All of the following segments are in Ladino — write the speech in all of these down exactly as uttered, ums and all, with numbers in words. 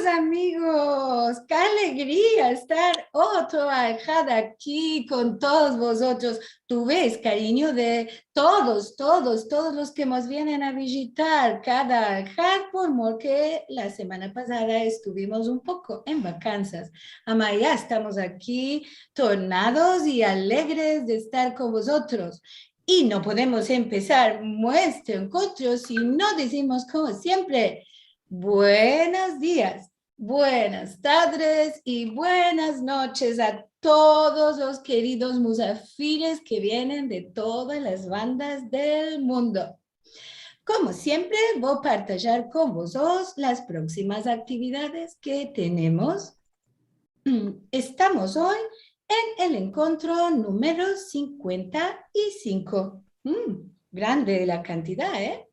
amigos, ke alegria estar otro alhad aki kon todos vozotros. Tu ves, karinyo, de todos, todos, todos los ke mos vienen a vijitar kada alhad, por mor ke la semana pasada estuvimos un poko en vakansas. Ama ya estamos aki, tornados i alegres de estar kon vozotros. I no podemos empesar muestro enkontro si no dizimos, komo siempre, buenos dias, buenas tardes i buenas noches a todos los keridos musafires ke vienen de todas las bandas del mundo. Komo siempre, vo a partajar kon vozotros las proksimas aktividades ke tenemos. Estamos oy en el enkontro numero sinkuenta i sinko. Mm, grande la kantidad, e?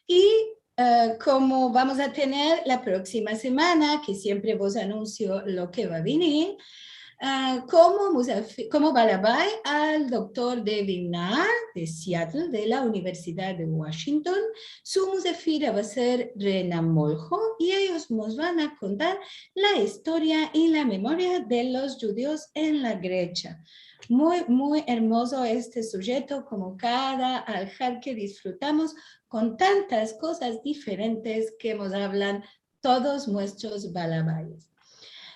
I, e, komo vamos a tener la proksima semana, ke siempre vos anunsio lo ke va a venir, e, komo musafi-, komo balabai al doktor David Naar de Seattle, de la Universidad de Washington, su musafira va a ser Rena Molho i eyos mos van a kontar la istoria i la memoria de los djudios en la Gresia. Muy, muy ermozo este sujeto, komo kada alhad ke disfrutamos kon tantas kozas diferentes ke mos avlan todos muestros balabais.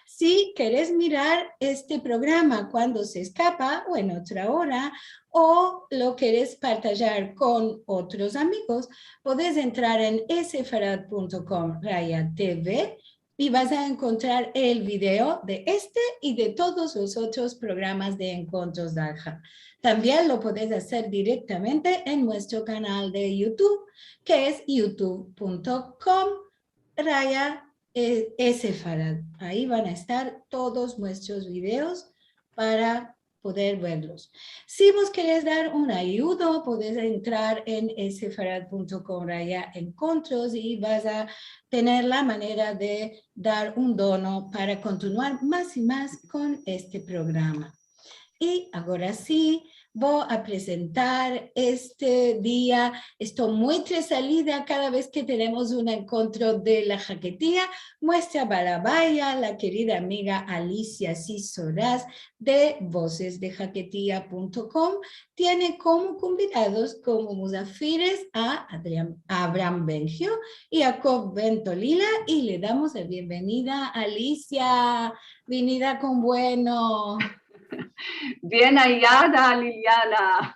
Si keres mirar este programa kuando se eskapa o en otra ora, o lo keres partajar kon otros amigos, podes entrar en sefarad punto com raya T V i vas a enkontrar el video de este i de todos los otros programas de Enkontros Dalha. Tambien lo podes azer direktamente en muestro kanal de YouTube, ke es youtube punto com raya, e, sefarad. Ayi van a estar todos muestros videos para poder verlos. Si vos keres dar un ayudo, podes entrar en sefarad punto com raya enkontros i vas a tener la manera de dar un dono para kontinuar mas i mas kon este programa. I agora si, vo a prezentar este dia, esto muy tresalida kada vez ke tenemos un enkontro de la Haketia, muestra balabaya, la kerida amiga Alicia Sisoraz, de vozes de haketia punto com, tiene komo konvidados, komo musafires a Adrian, Abraham Bengio i Yaakov Ben Tolila, i le damos la bienvenida. Alicia, bienvenida kon bueno. Bien ayada, Liliana.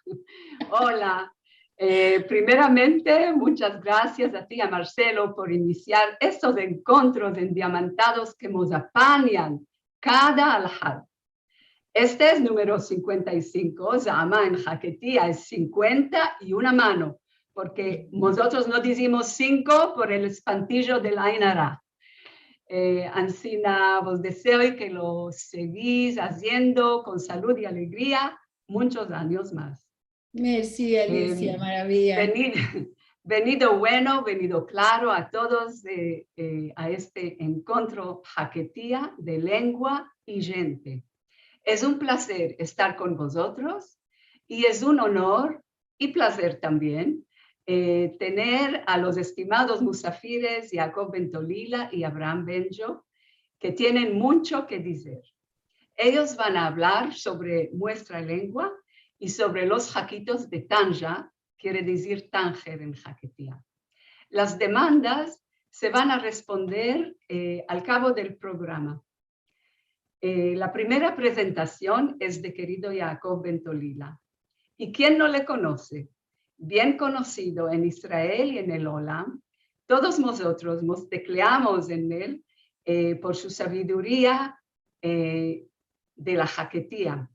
Ola. E, primeramente, munchas grasias a ti i a Marcelo por inisiar estos enkontros endiamantados ke mos apanyan kada alhad. Este es numero sinkuenta i sinko, zama en haketia es sinkuenta i una mano, porke mozotros no dizimos sinko por el espantijo del ain ara. E, ansina vos dezeo ke lo segis aziendo kon salud i alegria munchos anyos mas. Mersi, Alicia, maraviya. Veni-, venido bueno, venido klaro a todos, e, e, a este enkontro Haketia de lengua i djente. Es un plazer estar kon vozotros i es un onor i plazer tambien, e, tener a los estimados musafires Yaakov Ben Tolila i Abraham Bengio, ke tienen muncho ke dizer. Eyos van a avlar sovre muestra lengua i sovre los hakitos de Tanja, kere dizir Tanjer en haketia. Las demandas se van a responder, e, al kavo del programa. E, la primera prezentasion es de kerido Yaakov Ben Tolila. I kien no le konose? Bien konosido en Israel i en el olam. Todos mozotros mos tekleamos en el, e, por su saviduria, e, de la haketia.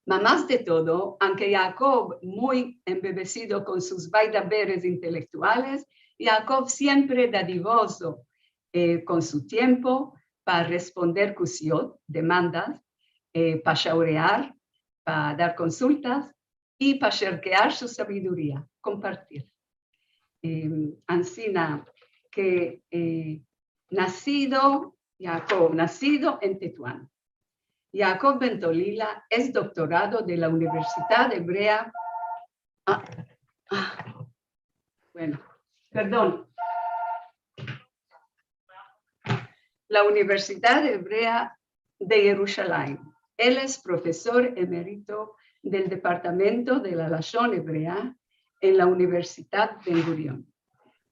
Ma mas de todo, anke Yaakov muy embebesido kon sus vaidaveres intelektuales, Yaakov siempre dadivozo, e, kon su tiempo pa responder kusiot, demandas, e, pa shaorear, pa dar konsultas i pa sherkear su saviduria, kompartir. Em, ansina ke, e, nasido, Yaakov, nasido en Tetuan. Yaakov Ben Tolila es doktorado de la Universidad Ebrea. A, a, bueno, pardon. la Universidad Ebrea de Yerushalayim. El es profesor emerito del Departamento de la Lashon Ebrea en la Universidad Ben Gurion.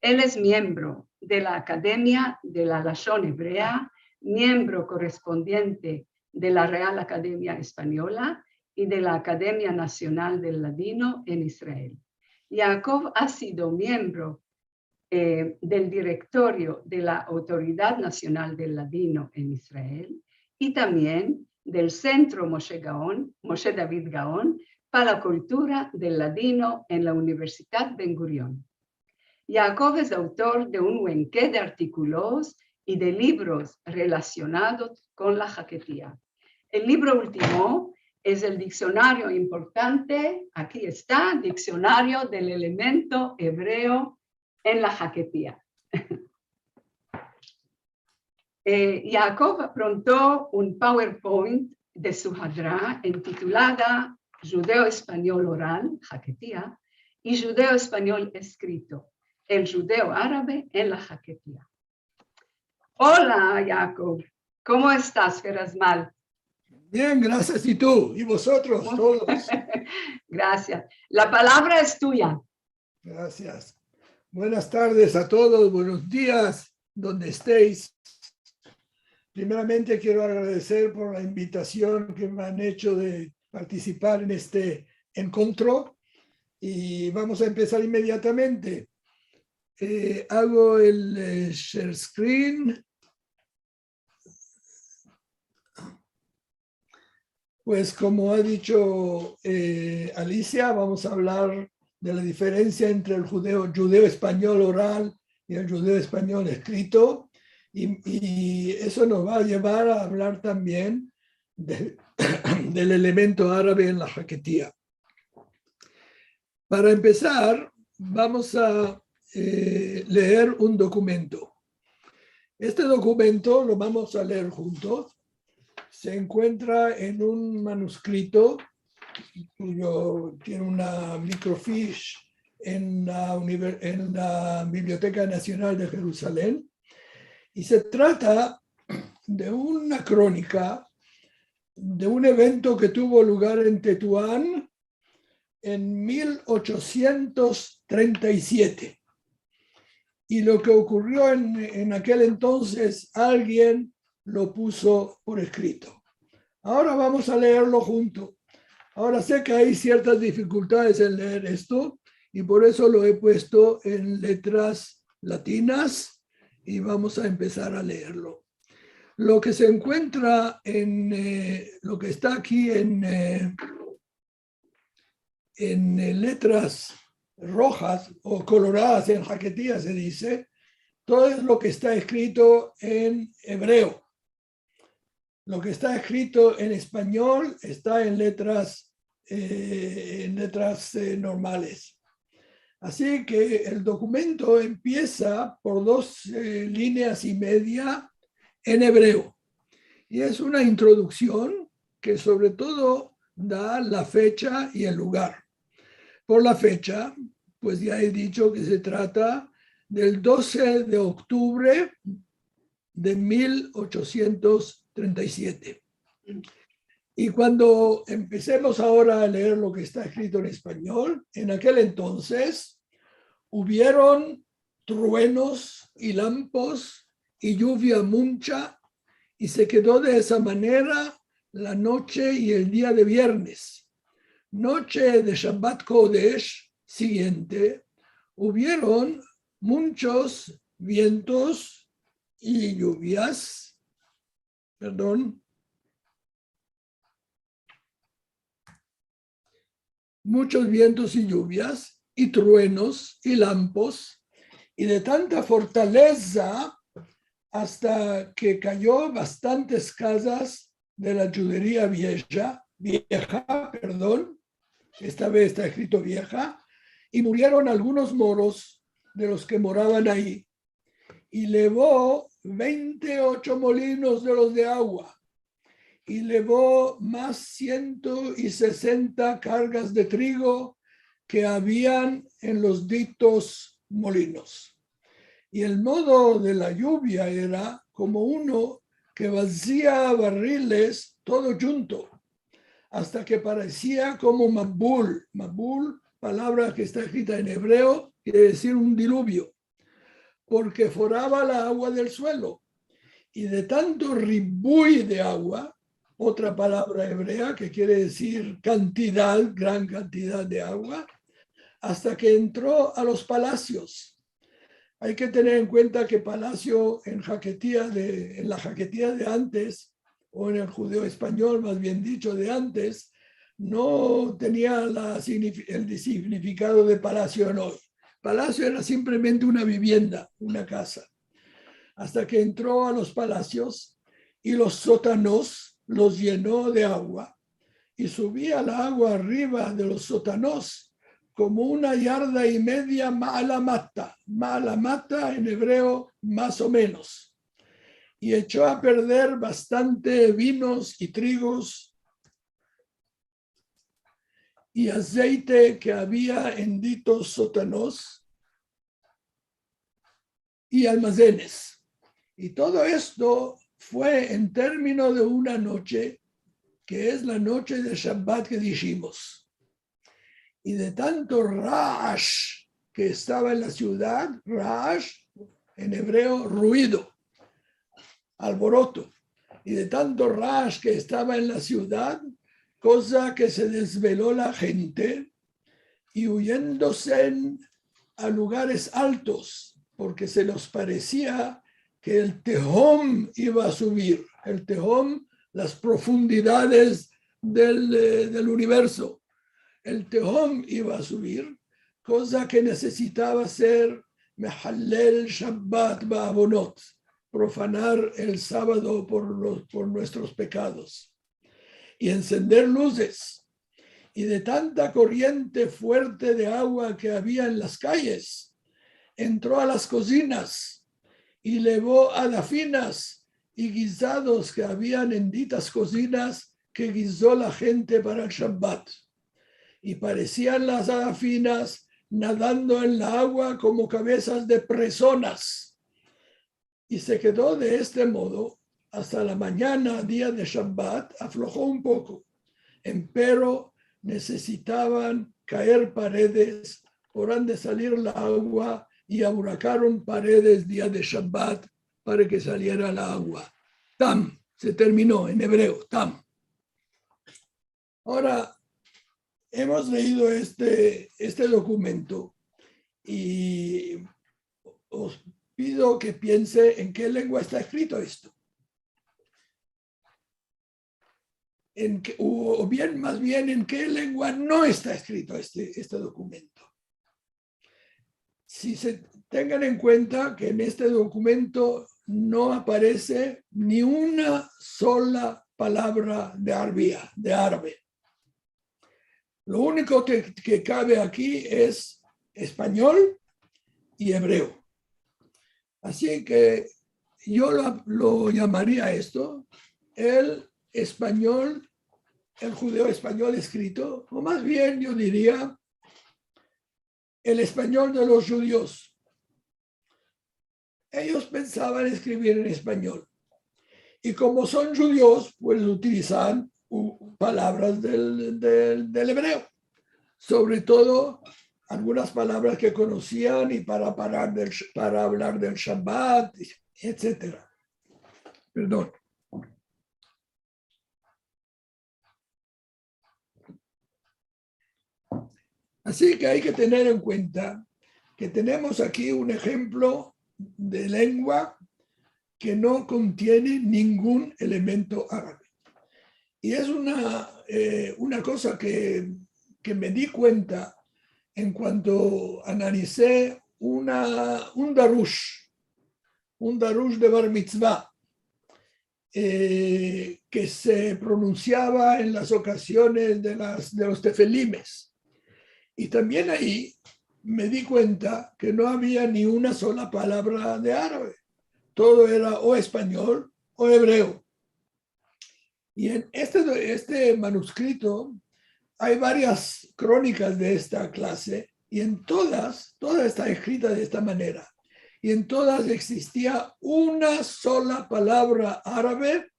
El es miembro de la Akademia de la Lashon Ebrea, miembro korespondiente de la Real Akademia Espanyola i de la Akademia Nasional del Ladino en Israel. Yaakov a sido miembro, eh, del direktorio de la Autoridad Nasional del Ladino en Israel i tambien del Sentro Moshe Gaon, Moshe David Gaon, pa la Kultura del Ladino en la Universidad Ben Gurion. Yaakov es autor de un buenke de artikolos i de livros relasionados kon la haketia. El livro ultimo es el diksionario importante, aki esta, Diksionario del Elemento Ebreo en la Haketia. Eh, Yaakov apronto un PowerPoint de su hadra entitulada Judeo-Espanyol Oral, Haketia, i Judeo-Espanyol Eskrito, el Judeo-Arabe en la Haketia. Ola, Yaakov. Komo estas, Ferazmal? Bien, grasias. I tu? I vozotros, todos? Grasias. La palavra es tuya. Grasias. Buenas tardes a todos, buenos dias, donde estesh. Primeramente, kero agradesar por la invitasion ke me an echo de partisipar en este enkontro. I vamos a empesar imediatamente. Eh, ago el, eh, share screen. Pues, komo a dicho, eh, Alicia, vamos a avlar de la diferensia entre el judeo, judeo-espanyol oral i el judeo-espanyol eskrito. I, i eso mos va a yevar a avlar tambien de, del elemento arabe en la Haketia. Para empesar, vamos a, eh, leer un dokumento. Este dokumento lo vamos a leer juntos. Se enkuentra en un manuskrito kuyo tiene una microfiche en la univer-, en la Biblioteka Nasional de Jerusalen. I se trata de una kronika de un evento ke tuvo lugar en Tetuan en mil ochosientos trenta i siete. I lo ke okurio en, en akel entonses, alguien lo puso por eskrito. Agora vamos a leerlo junto. Agora se ke ay siertas difikultades en leer esto, i por eso lo e puesto en letras latinas, i vamos a empesar a leerlo. Lo ke se enkuentra en, eh, lo ke esta aki en, eh, en, eh, letras rojas o koloradas, en haketia se dize, todo es lo ke esta eskrito en ebreo. Lo ke esta eskrito en espanyol esta en letras, eh, en letras, eh, normales. Ansi ke el dokumento empiesa por dos, eh, lineas i media en ebreo. I es una introduksion ke sovre todo da la fecha i el lugar. Por la fecha, pues ya e dicho ke se trata del dose de oktubre de mil ochosientos trenta i siete. I kuando empesemos agora a leer lo ke esta eskrito en espanyol, en akel entonses huvieron truenos i lampos i yuvia muncha, i se kedo de esa manera la noche i el dia de viernes. Noche de Shabat Kodesh sigiente, huvieron munchos vientos i yuvias, pardon, munchos vientos i yuvias, i truenos, i lampos, i de tanta fortaleza, asta ke kayo bastantes kazas de la djuderia vieja, vieja, pardon, esta vez esta eskrito vieja, i murieron algunos moros de los ke moravan ayi, i levo vente i ocho molinos de los de agua, i levo mas siento i sesenta kargas de trigo ke avian en los ditos molinos. I el modo de la yuvia era komo uno ke vazia barriles todo djunto, asta ke paresia komo mabul. Mabul, palavra ke esta eskrita en ebreo, kere dizir un diluvio, porke forava la agua del suelo. I de tanto ribuy de agua, otra palavra ebrea ke kere dizir kantidad, gran kantidad de agua, asta ke entro a los palasios. Ay ke tener en kuenta ke palasio en haketia de, en la haketia de antes, o en el judeo-espanyol, mas bien dicho, de antes, no tenia la signif-, el signifikado de palasio en oy. Palasio era simplemente una bivienda, una kaza. Asta ke entro a los palasios i los sotanos los yeno de agua, i suvia la agua arriva de los sotanos komo una yarda i media ma'alamata. Ma'alamata en ebreo, mas o menos. I echo a perder bastante vinos i trigos i azeite ke avia en ditos sotanos i almazenes. I todo esto fue en termino de una noche, ke es la noche de Shabat ke dishimos. I de tanto ra'ash ke estava en la sivdad, ra'ash en ebreo, ruido, alboroto, i de tanto ra'ash ke estava en la sivdad, koza ke se desvelo la djente, i uyendose a lugares altos, porke se los paresia ke el tehom iva a suvir, el tehom, las profundidades del, eh, del universo. El tehom iva a suvir, koza ke nesesitava ser mehalel Shabat ba'avonot, profanar el sabado por los, por nuestros pekados, i ensender luzes. I de tanta koriente fuerte de agua ke avia en las kayes, entro a las kozinas i levo adafinas i gizados ke avian en ditas kozinas ke gizo la djente para el Shabat. I paresian las adafinas nadando en la agua komo kavezas de presonas. I se kedo de este modo asta la manyana, dia de Shabat, aflojo un poko. Empero nesesitavan kaer paredes, por ande salir la agua, i aburakaron paredes dia de Shabat para ke saliera la agua. Tam, se termino en ebreo, tam. Agora, emos leido este, este dokumento i os pido ke piense en ke lengua esta eskrito esto. En ke, o, o bien, mas bien, en ke lengua no esta eskrito este, este dokumento. Si se tengan en kuenta ke en este dokumento no aparese ni una sola palavra de arabia, de arabe. Lo uniko ke, ke kave aki es espanyol i ebreo. Ansi ke yo lo, lo yamaria esto el espanyol, el judeo-espanyol eskrito, o mas bien yo diria el espanyol de los djudios. Eyos pensavan eskrivir en espanyol. I komo son djudios, pues utilizan u-, palavras del, del, del ebreo. Sovre todo, algunas palavras ke konosian i para, para del sh-, para avlar del Shabat, etsetera. Pardon. Ansi ke ay ke tener en kuenta ke tenemos aki un enshemplo de lengua ke no kontiene ningun elemento arabe. I es una, eh, una koza ke, ke me di kuenta en kuanto analize una, un darush, un darush de bar mitzva, eh, ke se pronunsiava en las okasiones de las, de los tefelimes. I tambien ayi me di kuenta ke no avia ni una sola palavra de arabe. Todo era o espanyol o ebreo. I en este, este manuskrito ay varias kronikas de esta klase, i en todas, toda esta eskrita de esta manera. y en todas existia una sola palavra arabe,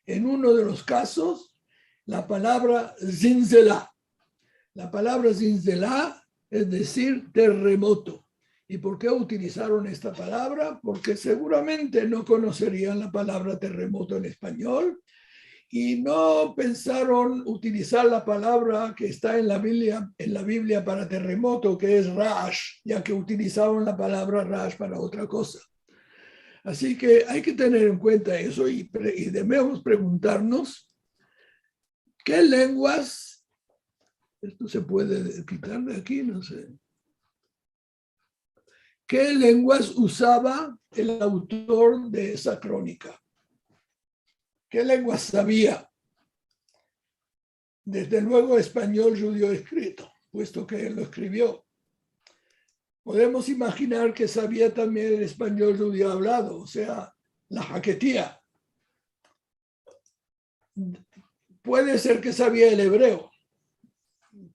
en uno de los kazos, la palavra zilzela. La palavra zilzela es dezir terremoto. I por ke utilizaron esta palavra? Porke seguramente no konoserian la palavra terremoto en espanyol i no pensaron utilizar la palavra ke esta en la Biblia, en la Biblia para terremoto, ke es ra'ash, ya ke utilizaron la palavra ra'ash para otra koza. Asi ke ay ke tener en kuenta esto i pre-, i devemos preguntarmos ke lenguas, esto se puede kitar de aki, no se, ke lenguas uzava el autor de esa kronika? Ke lenguas savia? Dezde luego, espanyol djudio eskrito, puesto ke el lo eskrivio. Podemos imajinar ke savia tambien el espanyol djudio avlado, o sea, la haketia. Puede ser ke savia el ebreo.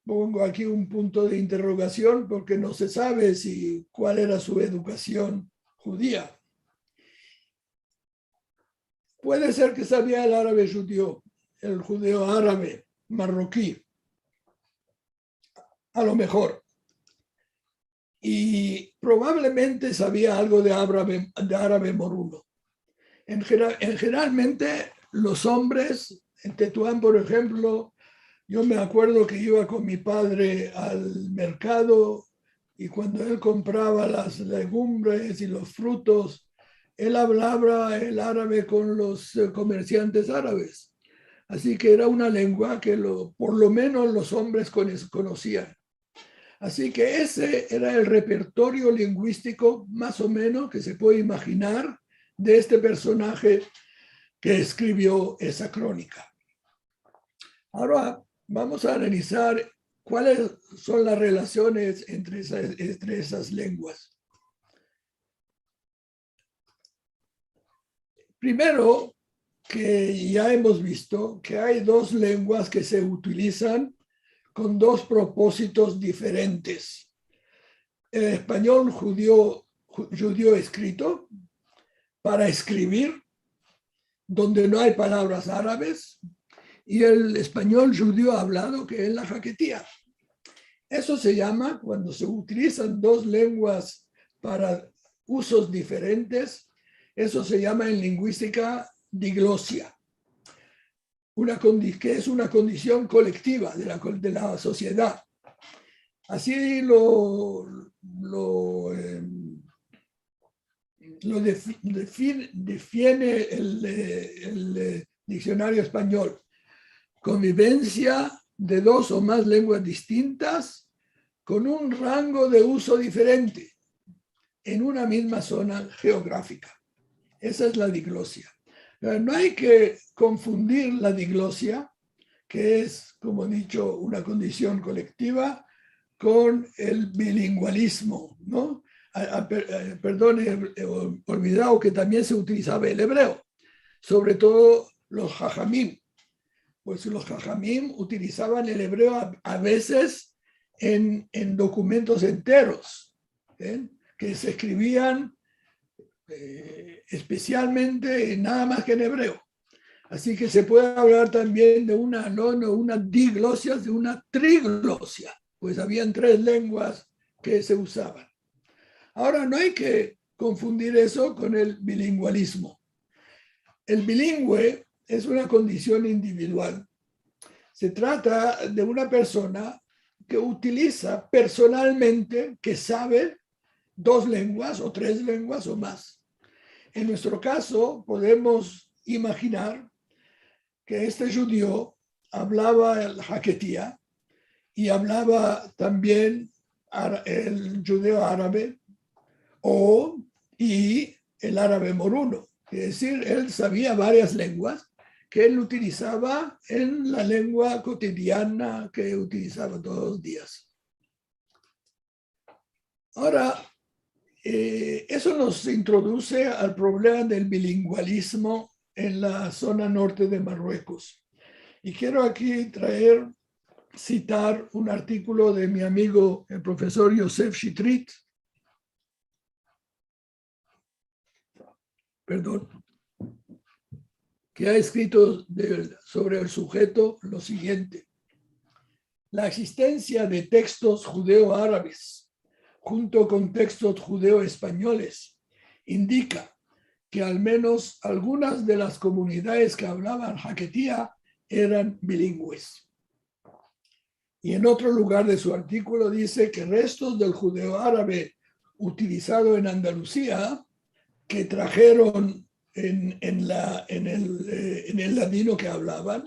Pongo aki un punto de interrogasion porke no se save si, kual era su edukasion djudia. Puede ser ke savia el arabe djudio, el djudeo-arabe marroki. A lo mejor. I provablemente savia algo de arabe, de arabe moruno. En jera-, en, jeneralmente, los ombres en Tetuan, por enshemplo, yo me akuerdo ke iva kon mi padre al merkado i kuando el komprava las legumbres i los frutos, el avlava el arabe kon los, eh, komersiantes arabes. Asi ke era una lengua ke lo, por lo menos los ombres kono-, konosian. Asi ke ese era el repertorio linguistiko, mas o menos, ke se puede imajinar de este personaje ke eskrivio esa kronika. Agora vamos a analizar kuales son las relasiones entre esas, entre esas lenguas. Primero, ke ya emos visto ke ay dos lenguas ke se utilizan kon dos propósitos diferentes. El espanyol djudio, dju-, djudio eskrito para eskrivir, donde no ay palavras arabes, i el espanyol djudio avlado, ke es la haketia. Eso se yama, kuando se utilizan dos lenguas para uzos diferentes, eso se yama en linguistika diglosia. Una kondi-, ke es una kondision kolektiva de la kol-, de la sosiedad. Asi lo, lo, em, lo defi-, defin-, define el, eh, el, eh, diksionario espanyol. Konvivensia de dos o mas lenguas distintas kon un rango de uzo diferente en una mizma zona jeografika. Esa es la diglosia. Pero no ay ke konfundir la diglosia, ke es, komo he dicho, una kondision kolektiva, kon el bilingualizmo, no? A, a, per-, eh, perdon, he, he olvidado ke tambien se utilizava el ebreo, sovre todo los hahamim. Pues los hahamim utilizavan el ebreo a, a vezes en, en dokumentos enteros, eh, ke se eskrivian, eh, espesialmente, nada mas ke en ebreo. Asi ke se puede avlar tambien de una, no, no una diglosia, de una triglosia, pues avian tres lenguas ke se uzavan. Agora, no ay ke konfundir eso kon el bilingualizmo. El bilingüe es una kondision individual. Se trata de una persona ke utiliza personalmente, ke save dos lenguas o tres lenguas o mas. En muestro kazo, podemos imajinar ke este djudio avlava el haketia i avlava tambien ara-, el djudeo-arabe o, i el arabe moruno. Es dezir, el savia varias lenguas ke el utilizava en la lengua kotidiana ke utilizava todos los dias. Agora, eh, eso mos introduse al problema del bilingualizmo en la zona norte de Marruekos. I kero aki traer, sitar un artikulo de mi amigo, el profesor Yosef Shitrit, perdón, que ha escrito del- sobre el sujeto lo siguiente. La existencia de textos judeo-árabes junto con textos judeo-españoles indica que al menos algunas de las comunidades que hablaban haketia eran bilingües. Y en otro lugar de su artículo dice que restos del judeo-árabe utilizado en Andalucía, que trajeron en, en la, en el, eh, en el ladino que hablaban,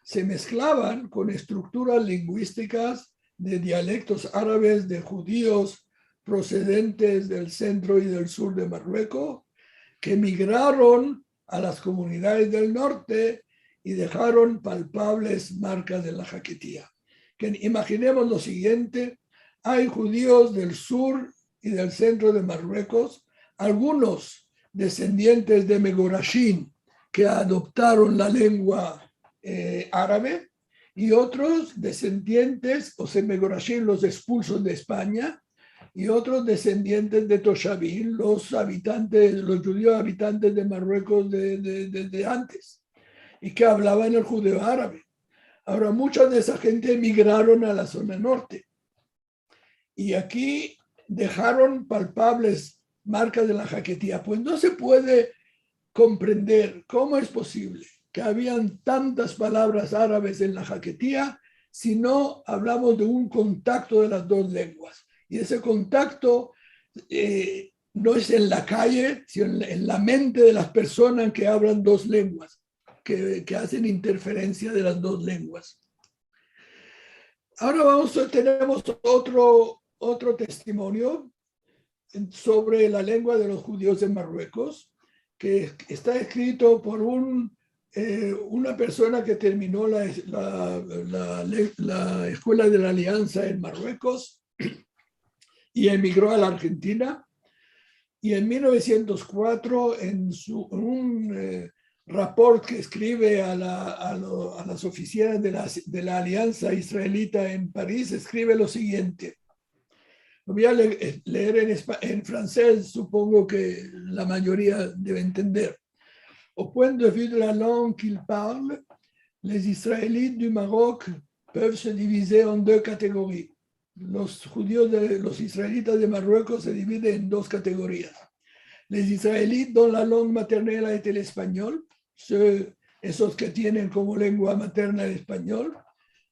se mezclaban con estructuras lingüísticas de dialectos árabes de judíos procedentes del centro y del sur de Marruecos, que migraron a las comunidades del norte y dejaron palpables marcas de la haketia. Que imaginemos lo siguiente: hay judíos del sur y del centro de Marruecos, algunos descendientes de Megorashim que adoptaron la lengua, eh, árabe, y otros descendientes, o sea, Megorashim, los expulsos de España, y otros descendientes de Toshavim, los habitantes, los judíos habitantes de Marruecos de, de- de- de antes, y que hablaban el judeo-árabe. Ahora, mucha de esa gente emigraron a la zona norte y aquí dejaron palpables marcas de la haketia. Pues no se puede comprender cómo es posible que habían tantas palabras árabes en la haketia si no hablamos de un contacto de las dos lenguas. Y ese contacto, eh, no es en la calle, sino en la, en la mente de las personas que hablan dos lenguas, que, que hacen interferencia de las dos lenguas. Ahora vamos, tenemos otro, otro testimonio sobre la lengua de los judíos de Marruecos, que está escrito por un, eh, una persona que terminó la, la- la- la Escuela de la Alianza en Marruecos y emigró a la Argentina. Y en mil novecientos cuatro, en su, en un, eh, rapport que escribe a, la- a lo- a las oficinas de la, de la Alianza Israelita en París, escribe lo siguiente. Lo voy a le- leer en, espa- en francés, supongo que la mayoría debe entender. Au point de vue de la langue qu'ils parlent, les Israélites du Maroc peuvent se diviser en deux catégories. Los judíos, de- los israelitas de Marruecos se dividen en dos categorías. Les Israélites dont la langue maternelle est l'espagnol, ceux, esos que tienen como lengua materna el español,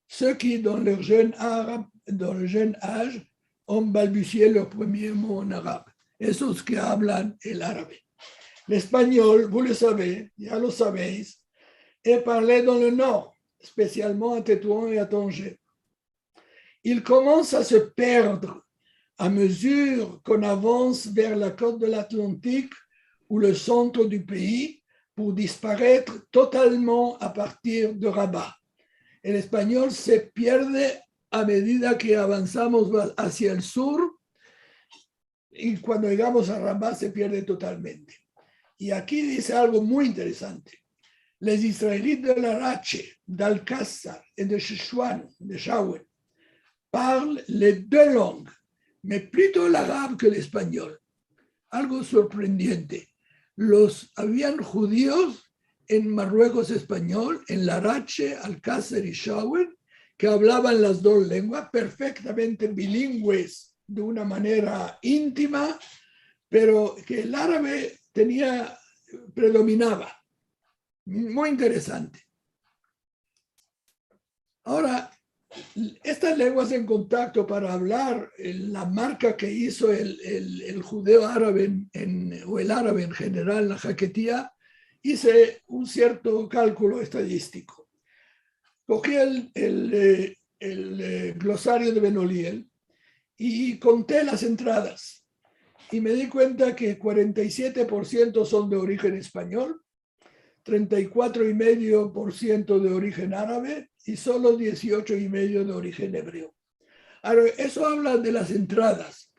ceux qui, dans leur jeune arabe, dans le jeune âge, ont balbutié leur premier mot en arabe, esos que hablan el árabe. L'espagnol, vous le savez, ya lo saveis, est parlé dans le nord, spécialement à Tétouan et à Tanger. Il commence à se perdre à mesure qu'on avance vers la côte de l'Atlantique ou le centre du pays pour disparaître totalement à partir de Rabat. El español se pierde a medida que avanzamos va- hacia el sur y cuando llegamos a Rabat se pierde totalmente. Y aquí dice algo muy interesante. Les Israélites de Larache, d'Alcázar et de Chechouane, de Chaouen, parlent les deux langues, mais plutôt l'arabe que l'espagnol. Algo sorprendente. Los habían judíos en Marruecos español, en Larache, Alcázar y Chaouen, que hablaban las dos lenguas perfectamente bilingües de una manera íntima, pero que el árabe tenía, predominaba. Muy interesante. Ahora, estas lenguas en contacto para hablar, eh, la marca que hizo el, el- el judeo árabe en- en- o el árabe en general, la haketia, hice un cierto cálculo estadístico. Cogí el, el, eh, el, eh, glosario de Ben Oliel y conté las entradas. Y me di cuenta que cuarenta y siete por ciento son de origen español, treinta y cuatro y medio por ciento de origen árabe y solo dieciocho y medio de origen hebreo. Ahora, eso habla de las entradas.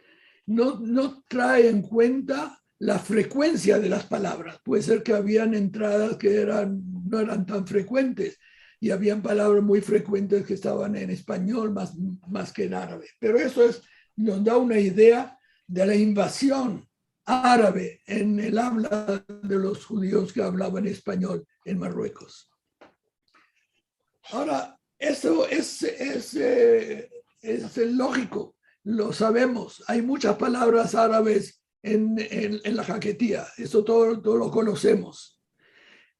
No, no trae en cuenta la frecuencia de las palabras. Puede ser que habían entradas que eran, no eran tan frecuentes y habían palabras muy frecuentes que estaban en español más, más que en árabe. Pero eso es, nos da una idea de la invasión árabe en el habla de los judiyos ke avlavan espanyol en Marruekos. Agora, esto es, es, eh, es lojiko, lo savemos. Ay munchas palavras arabes en, en, en la Haketiya, esto todo, todo lo konosemos.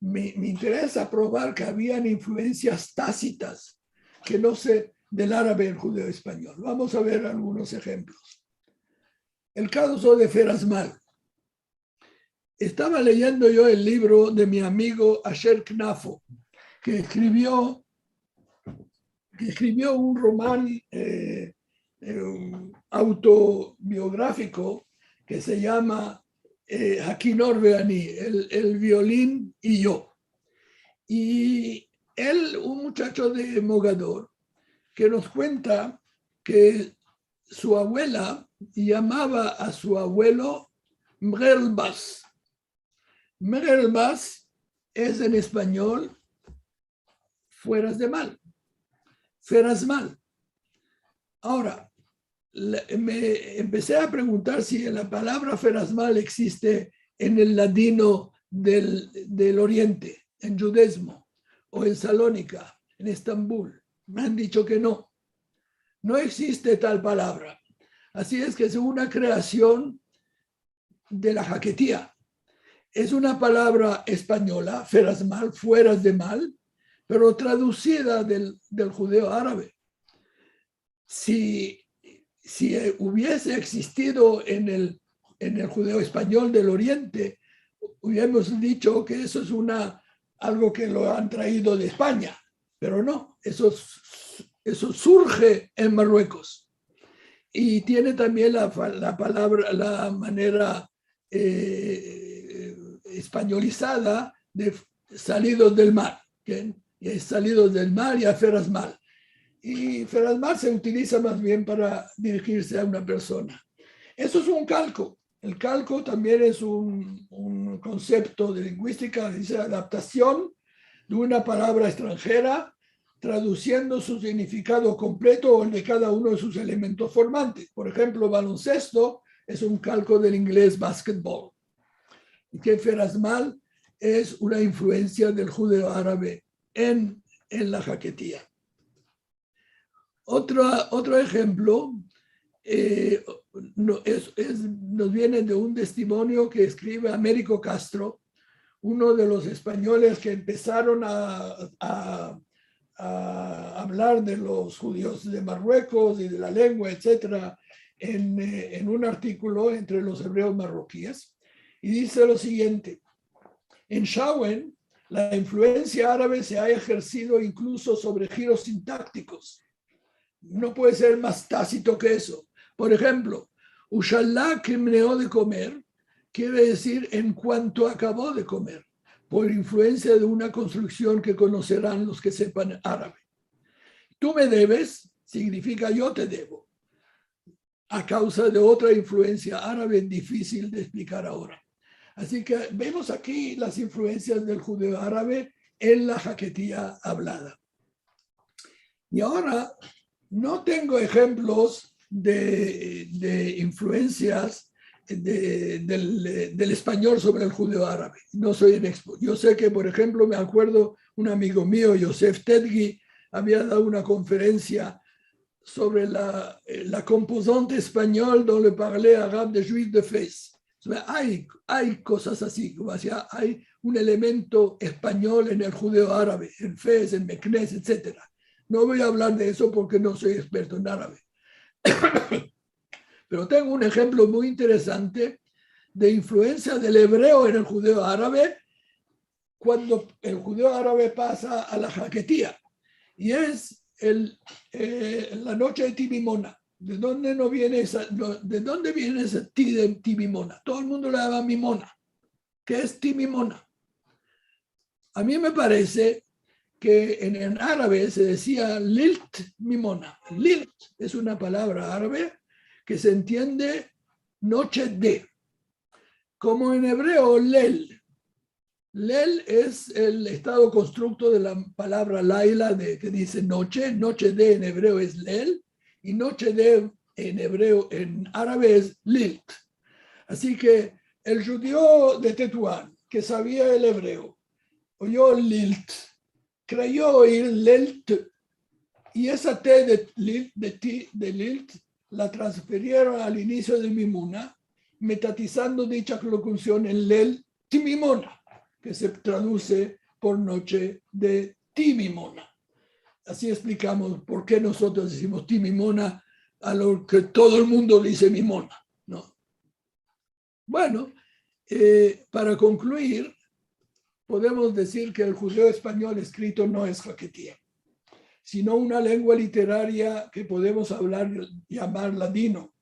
Me, me interesa provar ke avian influensias tatsitas ke no se del arabe en el judeo-espanyol. Vamos a ver algunos ejemplos. El kazo de Ferasmal. Estava leyendo yo el livro de mi amigo Asher Knafo, ke eskrivio, ke eskrivio un roman, eh, eh, autobiografiko ke se yama, eh, Hakinor ve'ani, el, el violin i yo. I el, un muchacho de Mogador, ke mos kuenta ke su avuela yamava a su avuelo Mrelbas. Mrelbas es en espanyol fueras de mal, Ferasmal. Agora, la, me empesi a preguntar si la palavra Ferasmal existe en el ladino del, del Oriente, en djudezmo, o en Salonika, en Estambul. Me an disho ke no. No existe tal palavra. Asi es ke es una kreasion de la Haketiya. Es una palavra espanyola, Ferasmal, fueras de mal, pero tradusida del, del judeo-arabe. Si, si, eh, uviese existido en el, en el judeo-espanyol del Oriente, uviemos disho ke esto es una, algo ke lo an traido de Espanya, pero no, esto s-, esto surje en Marruekos. I tiene tambien la fa-, la palavra, la manera, eh, espanyolizada de f-, salidos del mar, ke es salidos del mar i a Ferasmal. I Ferasmal se utiliza mas bien para dirigirse a una persona. Esto es un kalko. El kalko tambien es un, un konsepto de linguistika, dize adaptasion de una palavra estranjera tradusiendo su signifikado kompleto o el de kada uno de sus elementos formantes. Por enshemplo, balonsesto es un kalko del inglez basketball. I ke Ferasmal es una influensia del judeo-arabe en, en la Haketiya. Otro, otro enshemplo, eh, no, es, es, mos viene de un testimonio ke eskrive Américo Castro, uno de los espanyoles ke empesaron a, a, a avlar de los judiyos de Marruekos i de la lengua, etsetera, en, eh, en un artikulo entre los evreos marrokies, i dize lo siguiente: en Shawen, la influensia arabe se a ejersido inkluso sovre jiros sintaktikos. No puede ser mas tatsito ke esto. Por enshemplo, ushalla kimneo de komer kiere dizir en kuanto akavo de komer, por influensia de una konstruksion ke konoseran los ke sepan arabe. Tu me deves signifika yo te devo, a kavza de otra influensia arabe difisil de eksplikar agora. Asi ke vemos aki las influensias del judeo-arabe en la Haketiya avlada. I agora no tengo enshemplos de, de influensias de, del, del espanyol sovre el judeo-arabe. No so un eksperto. Yo se ke, por enshemplo, me akuerdo, un amigo mio, Yosef Tedgi, avia dado una konferensia sovre la, eh, la composante espagnole dans le parler arabe des Juifs de Fès. O sea, ay, ay kozas ansi, komo si ay un elemento espanyol en el judeo-arabe, en Fez, en Meknes, etsetera. No vo a avlar de esto porke no so eksperto en arabe. Pero tengo un enshemplo muy interesante de influensia del evreo en el judeo-arabe kuando el judeo-arabe pasa a la Haketiya, i es el, eh, la noche de Timimona. De donde no viene esa, no, de donde viene esa ti de Timimona? Todo el mundo la yama Mimona. Ke es Timimona? A mi me parese ke en, en arabe se dizia Lilt Mimona. Lilt es una palavra arabe ke se entiende noche de. Komo en evreo, lel. Lel es el estado konstrukto de la palavra laila, de, ke dize noche. Noche de en evreo es lel, i noche de en evreo, en arabe es lilt. Asi ke el djudeo de Tetuan, ke savia el ebreo, oyo lilt, kreyo oir lelt, i esa te de lilt, de ti, de lilt, la transfirieron al inisio de Mimuna, metatizando dicha lokusion en lel timimona, ke se traduse por noche de timimona. Asi eksplikamos por ke mozotros dizimos timimona a lo ke todo el mundo dize mimona, no? Bueno, eh, para konkluir, podemos dizir ke el djudeo-espanyol eskrito no es haketia, sino una lengua literaria ke podemos avlar, yamar ladino,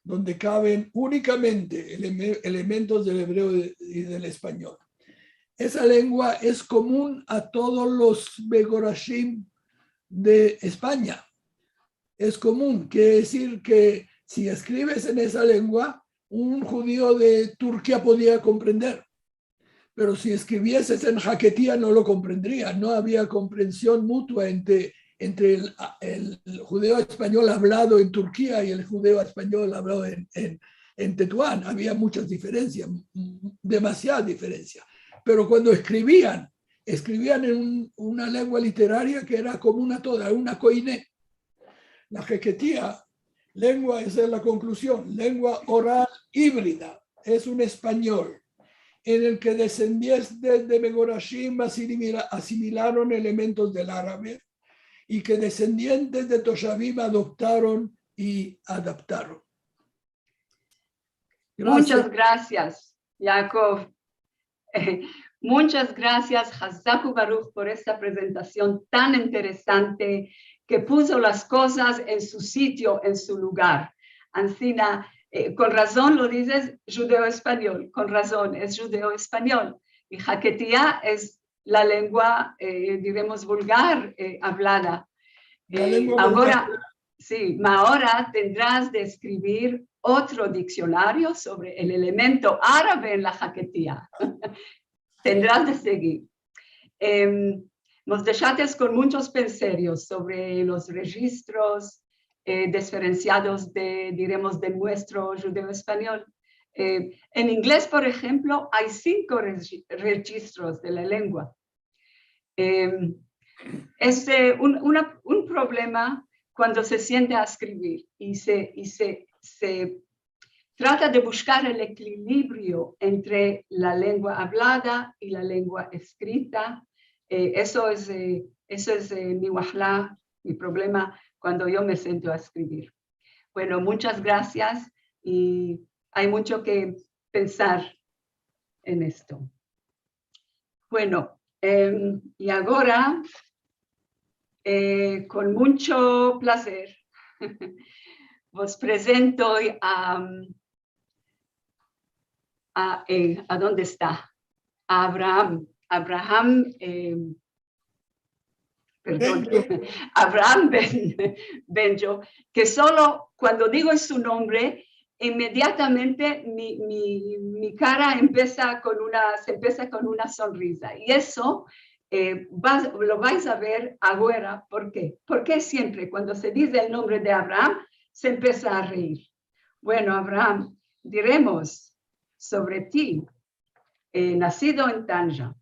donde kaven unikamente eleme-, elementos del ebreo i del espanyol. Esa lengua es komun a todos los Megorashim de Espanya. Es komun, kere dizir ke si eskrives en esa lengua, un djudio de Turkia podia komprender. Pero si eskrivieses en haketia, no lo komprendria. No avia komprension mutua entre, entre el, el djudeo-espanyol avlado en Turkia i el djudeo-espanyol avlado en, en, en Tetuan. Avia muchas diferensias, m-, m-, demasiada diferensia. Pero kuando eskrivian, eskrivian en un, una lengua literaria ke era komun a toda, una koine. La haketia, lengua, esa es la konkluzion, lengua oral ibrida, es un espanyol en el ke desendientes de Megorashim asimila-, asimilaron elementos del arabe i ke desendientes de Toshavim adoptaron i adaptaron. Grazias. Munchas grazias, Yakov. Munchas grazias, Hazak Ubaruk, por esta prezentasion tan interesante ke puso las kozas en su sitio, en su lugar. Ansina, eh, kon razon lo dizes djudeo-espanyol, kon razon, es djudeo-espanyol. I haketia es la lengua, eh, diremos, vulgar, eh, avlada. La lengua vulgar. Eh, agora, si, ma agora tendras de eskrivir otro diksionario sovre el elemento arabe en la haketia. Tendras de segir. Em, mos deshates kon munchos penserios sovre los rejistros, eh, diferensiados de, diremos, de muestro djudeo-espanyol. Eh, en inglez, por enshemplo, ay sinko regi-, rejistros de la lengua. Em, es, eh, un, una, un problema kuando se siente a eskrivir i se, i se, se trata de bushkar el ekilibrio entre la lengua avlada i la lengua eskrita. Eh, eso es, eh, eso es, eh, mi wahala, mi problema kuando yo me siento a eskrivir. Bueno, munchas grazias i ay muncho ke pensar en esto. Bueno, em, i agora, eh, kon muncho plazer, vos prezento a, a, eh, a donde esta? A Abraham. Abraham, em, perdon, Benjo. Abraham Ben-, Benjo, ke solo kuando digo su nombre, inmediatamente mi, mi, mi kara empesa kon una, se empesa kon una sonriza. I eso, eh, vas, lo vais a ver agora. Por ke? Porke siempre kuando se dize el nombre de Abraham, se empesa a reir. Bueno, Abraham, diremos sovre ti, eh, nasido en Tanja,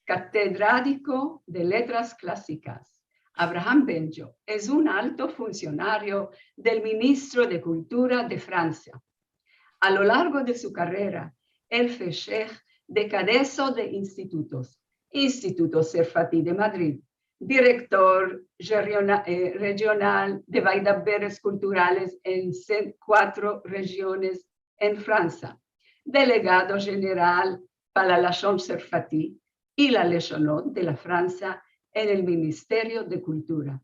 katedradiko de letras klasikas, Abraham Benjo es un alto funsionario del ministro de Kultura de Fransia. A lo largo de su karera, el fue sheh de kadeso de institutos, Instituto Serfati de Madrid, direktor rejiona-, eh, rejional de vaidaberes kulturales en se-, kuatro rejiones en Fransia, delegado jeneral para la lashon serfati i la leshonot de la Fransia en el Ministerio de Kultura.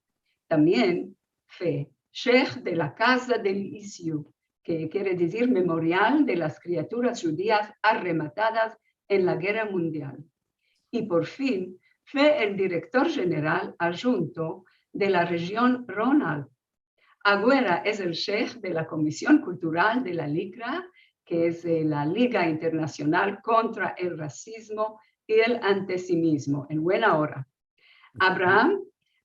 Tambien fue sheh de la Kaza del Iziu, ke kere dizir Memorial de las Kriaturas Djudias Arrematadas en la Gerra Mundial. I por fin fue el direktor jeneral adjunto de la rejion Rhone-Alpes. Agora es el sheh de la Komision Kultural de la LICRA, ke es, eh, la Liga Internasional kontra el Rasizmo i el Antisemismo, en buena ora. Abraham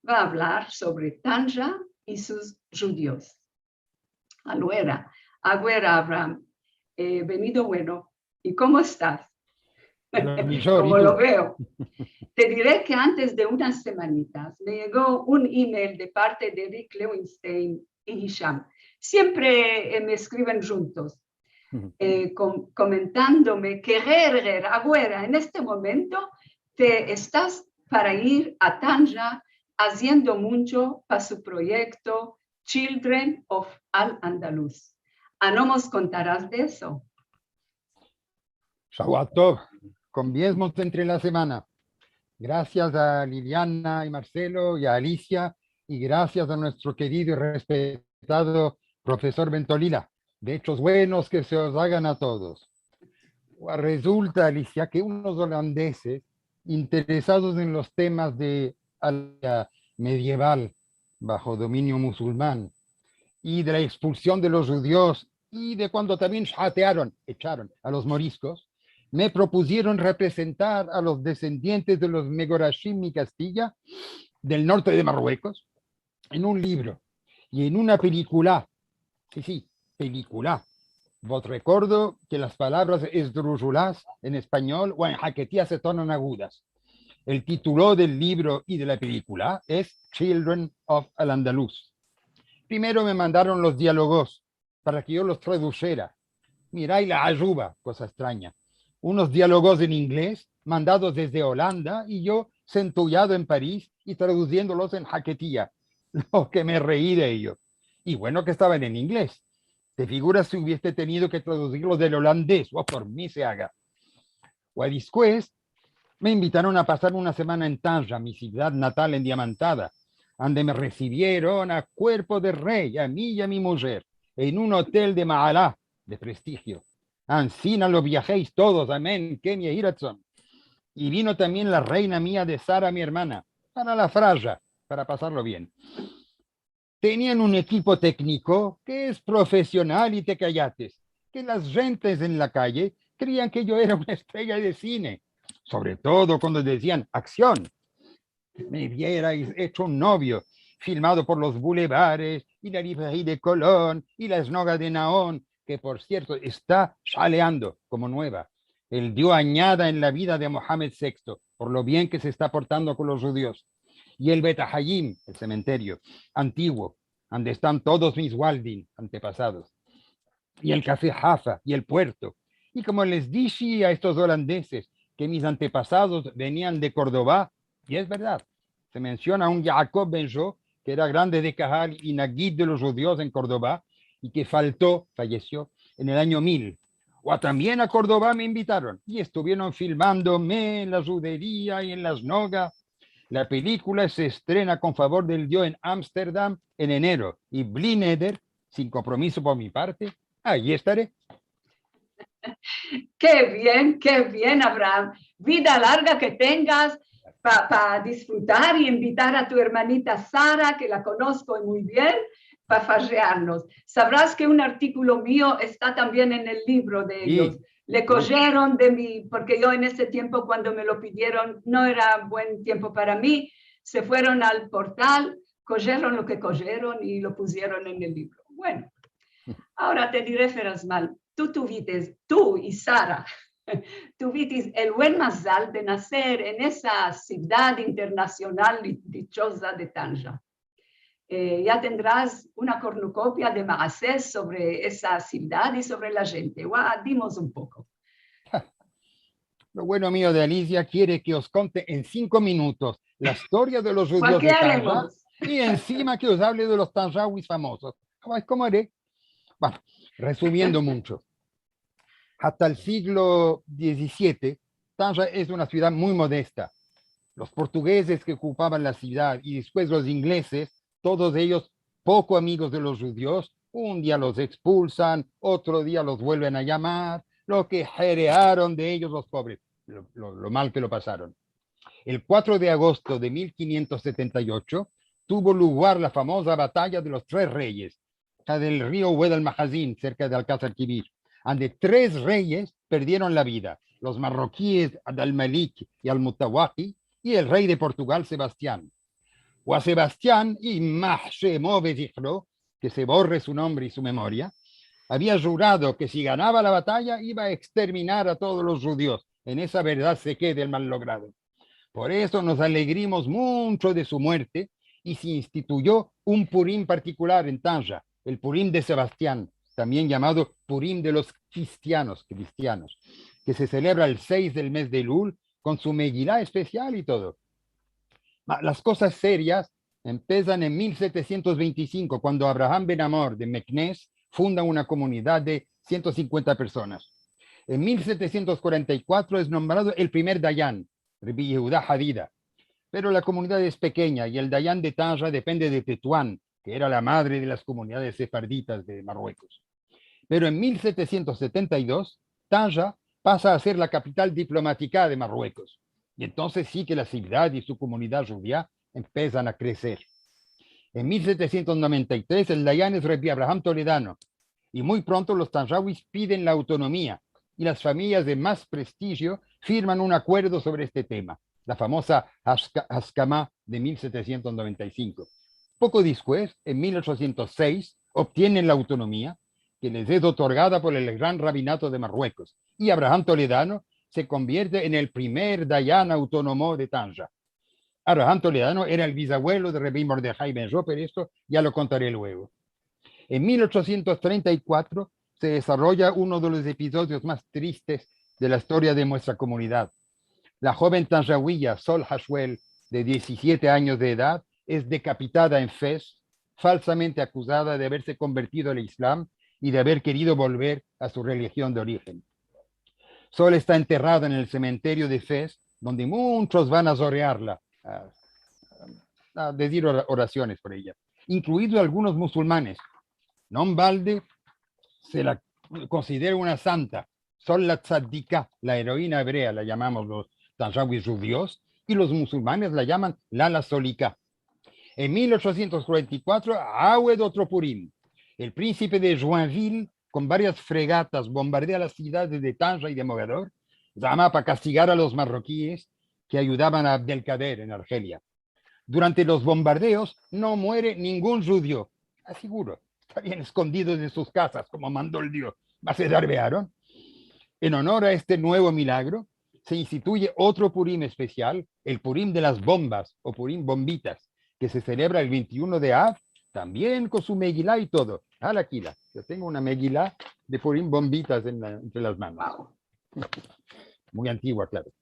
va a avlar sovre Tanja i sus djudios. Agora, agora, Abraham, Eh, venido bueno. I komo estas? Komo lo veo. Te dire ke antes de unas semanitas me yego un email de parte de Rick Lewinstein i Hisham. Siempre, eh, me eskriven djuntos, eh, kom-, komentandome ke Rerger, afuera, en este momento, te estas para ir a Tanja aziendo muncho pa su proyekto Children of Al-Andalus. A no mos kontaras de eso? Shavuot tov, kom viezmos entre la semana. Grasias a Liliana i Marcelo i a Alicia, i grasias a muestro kerido i respetado profesor Bentolila. Vechos buenos ke se os agan a todos. Rezulta, Alicia, ke unos olandeses interesados en los temas de Alia medieval bajo dominio musulman i de la ekspulsion de los djudios i de kuando tambien shatearon, echaron a los moriskos, me propusieron representar a los desendientes de los Megorashim mi Kastiya del norte de Marruekos en un livro i en una pelikula. Si, si, pelikula. Vos rekordo ke las palavras esdrujulas en espanyol o en haketiya se tornan agudas. El titulo del livro i de la pelikula es Children of Al-Andalus. Primero me mandaron los dialogos para ke yo los tradujera. Miray la ajuba, koza estranya. Unos dialogos en inglez mandados desde Olanda i yo sentuyado en Paris i traduziendolos en haketiya. Lo ke me rei de eyo. I bueno ke estavan en inglez. Te figuras si uviese tenido ke traduzirlos del olandez? O por mi se aga. O despues me invitaron a pasar una semana en Tanja, mi sivdad natal endiamantada, ande me resivieron a kuerpo de rei, a mi i a mi mujer, en un otel de maala, de prestigio. Ansina lo biajeis todos, amen, ken yehiratzon. I vino tambien la reina mia de Sara, mi ermana, para la fraja, para pasarlo bien. Tenian un ekipo tekniko ke es profesional i te kayates, ke las djentes en la kaye kreian ke yo era una estrella de sine, sovre todo kuando dezian aksion. Me vierais echo un novio, filmado por los bulevares i la libreria de Colón i la esnoga de Naon, ke por sierto esta shaleando komo nueva. El dio anyada en la vida de Mohamed seksto por lo bien ke se esta portando kon los djudios. I el Bet Ahayim, el sementerio antiguo, ande estan todos mis Waldin antepasados, i el kafe Hafa i el puerto. I komo les dishi a estos olandeses ke mis antepasados venian de Kordoba, i es verdad, se mensiona un Yaakov Benjo ke era grande de kahal i nagid de los djudios en Kordoba i ke falto, fayesio, en el anyo mil. O tambien a Kordoba me invitaron i estuvieron filmandome en la djuderia i en la esnoga. La pelikula se estrena kon favor del Dio en Amsterdam en enero i bli neder, sin kompromiso por mi parte, ayi estare. Ke bien, ke bien, Abraham. Vida larga ke tengas pa, pa disfrutar i invitar a tu ermanita Sara, ke la konosko muy bien, pa fajearnos. Savras ke un artikulo mio esta tambien en el livro de eyos. Le kojeron de mi, porke yo en ese tiempo, kuando me lo pidieron, no era buen tiempo para mi. Se fueron al portal, kojeron lo ke kojeron i lo pusieron en el livro. Bueno, agora te dire, Ferazmal, tu tuvites, tu i Sara, tuvites el buen mazal de naser en esa sivdad internasional di-, dichoza de Tanja. Eh, ya tendras una kornukopia de maases sovre esa sivdad i sovre la djente. Gua, dimos un poko. Lo bueno mio de Alicia kiere ke os konte en sinko minutos la istoria de los djudios de Tanja i ensima ke os avle de los tanjawis famosos. Gua, komo are? Bueno, resumiendo muncho, asta el siglo dizisiete, Tanja es una sivdad muy modesta. Los portugezes ke okupavan la sivdad i despues los inglezes, todos eyos poko amigos de los djudios, un dia los ekspulsan, otro dia los vuelven a yamar, lo ke jerearon de eyos los povres, lo, lo, lo mal ke lo pasaron. El kuatro de agosto de mil kinientos setenta i ocho tuvo lugar la famoza bataya de los tres reyes, cerka del rio Wed al-Mahazin, serka de Alkazar Kebir, ande tres reyes perdieron la vida, los marrokies Abd al-Malik i al-Mutawaki i el rey de Portugal, Sebastian. O a Sebastian, i mahshemo vezihro, ke se borre su nombre i su memoria, avia jurado ke si ganava la bataya iva a eksterminar a todos los djudios. En esa verdad se keda el mal logrado. Por esto mos alegrimos muncho de su muerte i se instituyo un Purim partikular en Tanja, el Purim de Sebastian, tambien yamado Purim de los Kistianos, kristianos, ke se selebra el seis del mez de Elul kon su Megila espesial i todo. Ma las kozas serias empezan en mil setesientos vente i sinko, kuando Abraham ben Amor de Meknes funda una komunidad de siento sinkuenta personas. En mil setesientos kuarenta i kuatro es nombrado el primer dayan, Rabbi Yehuda Hadida. Pero la komunidad es pekenya i el dayan de Tanja depende de Tetuan, ke era la madre de las komunidades sefarditas de Marruekos. Pero en mil setesientos setenta i dos, Tanja pasa a ser la kapital diplomatika de Marruekos. I entonses si ke la sivdad i su komunidad djudia empezan a kreser. En mil setesientos noventa i tres, el dayan es Rabbi Abraham Toledano, i muy pronto los tanjawis piden la autonomia, i las famiyas de mas prestijio firman un akuerdo sovre este tema, la famoza Haska-, Haskama de mil setesientos noventa i sinko. Poko despues, en mil ochesientos seis, optienen la autonomia, ke les es otorgada por el Gran Rabinato de Marruekos, i Abraham Toledano se konvierte en el primer dayan autonomo de Tanja. Abraham Toledano era el bizavuelo de Rabbi Mordehai ben Joper, esto ya lo kontare luego. En mil ochesientos trenta i kuatro se desaroya uno de los episodios mas tristes de la istoria de muestra komunidad. La djoven tanjawiya Sol Hashwell, de dizisiete anyos de edad, es dekapitada en Fez, falsamente akuzada de averse konvertido al Islam i de aver kerido volver a su relijion de orijen. Sol esta enterrada en el sementerio de Fez, donde munchos van a zorrearla, a, a dizir ora-, orasiones por eya, inkluidos algunos musulmanes. No en balde se la konsidera una santa. Sol la Tzaddika, la eroina ebrea, la yamamos los tanjawis djudios, i los musulmanes la yaman la, la Solika. En mil ochesientos kuarenta i kuatro, aved otro Purim. El prinsipe de Joinville, kon varias fregatas, bombardea las sivdades de Tanja i de Mogador, zama pa kastigar a los marrokies ke ayudavan a Abdelkader en Argelia. Durante los bombardeos no muere ningun djudio. Aseguro, estavian eskondidos en sus kazas, komo mando el Dio. Ma se darvearon. En onor a este muevo milagro, se instituye otro Purim espesial, el Purim de las bombas, o Purim bombitas, ke se selebra el vente i uno de Av, tambien kon su Megila i todo. Ala akila, yo tengo una Megila de Purim bombitas en la, entre las manos. Wow. Muy antigua, klaro.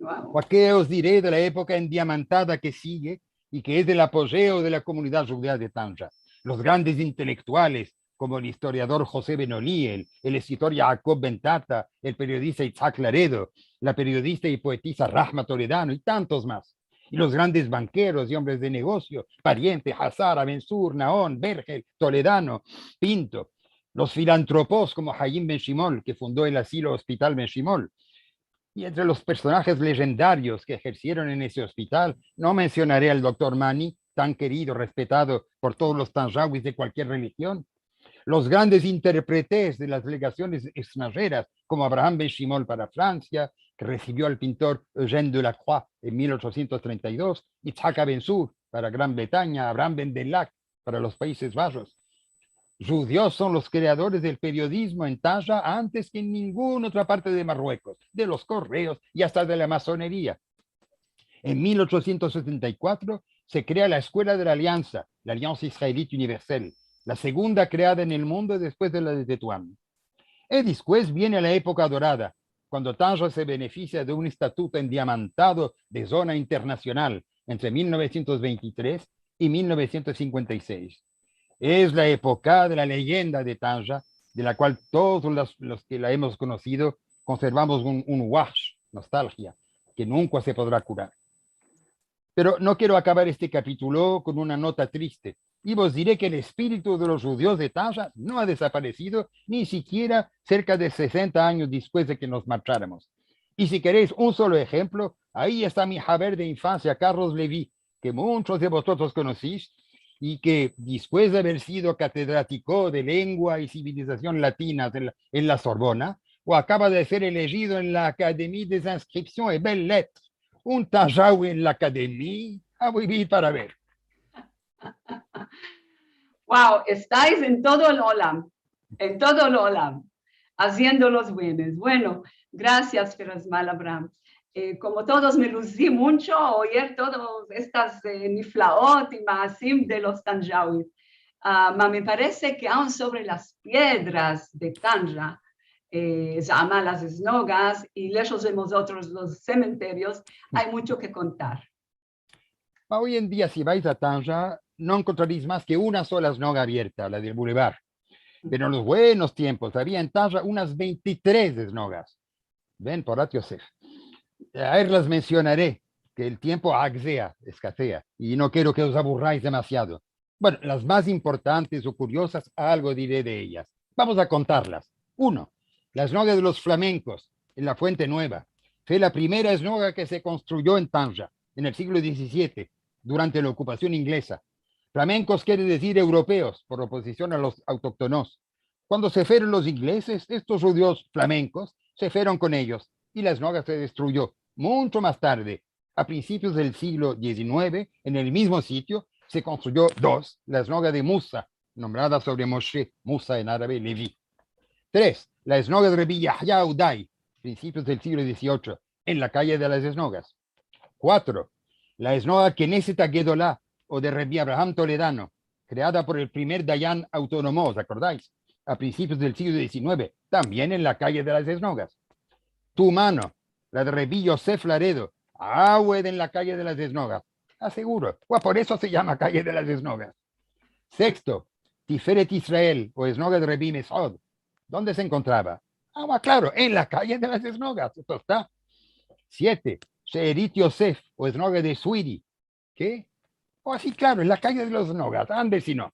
Wow. Pa ke os dire de la epoka endiamantada ke siguie i ke es el apogeo de la komunidad djudia de Tanja. Los grandes intelektuales, komo el istoriador Jose Benoliel, el eskritor Yaakov Bentata, el periodista Itzhak Laredo, la periodista i poetisa Rahma Toledano i tantos mas. I los grandes bankeros i ombres de negosio, Pariente, Hazar, Abensur, Naon, Bergel, Toledano, Pinto. Los filantropos komo Hayim Ben Shimol, ke fundo el asilo Hospital Ben Shimol. I entre los personajes lejendarios ke ejersieron en ese hospital, no mensionare al doktor Mani, tan kerido, respetado por todos los tanjawis de kualkier relijion. Los grandes interpretes de las legasiones estranjeras, komo Abraham Ben Shimol para Fransia, ke resivio al pintor Eugène Delacroix en mil ochesientos trenta i dos, Itzhak Abensur para Gran Bretanya, Abraham Ben Delak para los Paizes Bajos. Djudios son los kreadores del periodizmo en Tanja antes ke en ninguna otra parte de Marruekos, de los korreos i asta de la masoneria. En mil ochesientos setenta i kuatro se krea la Eskuela de la Aliansa, la Alliance Israélite Universelle, la segunda kreada en el mundo despues de la de Tetuan. I despues viene la epoka dorada, kuando Tanja se benefisia de un estatuto endiamantado de zona internasional entre mil novesientos vente i tres i mil novesientos sinkuenta i seis. Es la epoka de la leyenda de Tanja, de la kual todos los, los ke la emos konosido konservamos un, un wahsh, nostalgia, ke nunka se podra kurar. Pero no kero akavar este kapitulo kon una nota triste. I vos dire ke el espiritu de los djudios de Tanja no a desaparesido ni sikiera serka de sesenta anyos despues de ke mos marcharmos. I si kereis un solo enshemplo, ai esta mi haver de infansia, Carlos Levy, ke munchos de vozotros konosis, i ke despues de aver sido katedratiko de lengua i sivilizasion latinas en la, en la Sorbona, o akava de ser elejido en la Académie des Inscriptions et Belles Lettres. Un tanjawi en la Académie, a vivir para ver. Wow, estais en todo el olam. en todo el olam, aziendo los bienes. Bueno, grasias, Ferazmal Abraham. Eh, komo todos, me luzi muncho oir todas estas, eh, niflaot i maasim de los tanjawit. Ah, ma me parese ke aun sovre las piedras de Tanja, eh, zama las eznogas, i leshos de mozotros los sementerios, ay muncho ke kontar. Ma oy en dia, si vais a Tanja, no enkontrareis mas ke una sola eznoga avierta, la del bulevar. Pero en los buenos tiempos avia en Tanja unas vente i tres eznogas. Ven, Porat Yosef. Ayer las mensionare, ke el tiempo agzea, eskasea, i no kero ke os aburrais demasiado. Bueno, las mas importantes o kuriozas, algo dire de eyas. Vamos a kontarlas. Uno, la eznoga de los flamenkos en la Fuente Nueva. Fue la primera eznoga ke se konstruyo en Tanja, en el siglo dizisiete, durante la okupasion ingleza. Flamenkos kere dizir europeos, por opozision a los autoktonos. Kuando se fueron los inglezes, estos djudios flamenkos se fueron kon eyos i la eznoga se destruyo. Muncho mas tarde, a prinsipios del siglo dizinueve, en el mizmo sitio, se konstruyo dos, la eznoga de Musa, nombrada sovre Moshe, Musa en arabe, Levi. Tres, la eznoga de Rebi Yahya Audai, prinsipios del siglo diziocho, en la kaye de las eznogas. Kuatro, la eznoga Keneset Agedola, o de Rebi Abraham Toledano, kreada por el primer dayan autonomo, os akordais? A prinsipios del siglo dizinueve, tambien en la kaye de las eznogas. Tu mano, la de Rebi Yosef Laredo, aved en la kaye de las eznogas. Aseguro, por eso se yama kaye de las eznogas. Seksto, Tiferet Israel, o eznoga de Rebi Mesod. Donde se enkontrava? Ah, klaro, en la kaye de las eznogas. Esto esta. Siete, She'erit Yosef, o eznoga de Suiri. Ke? O asi, klaro, en la kaye de las eznogas. Ande si no.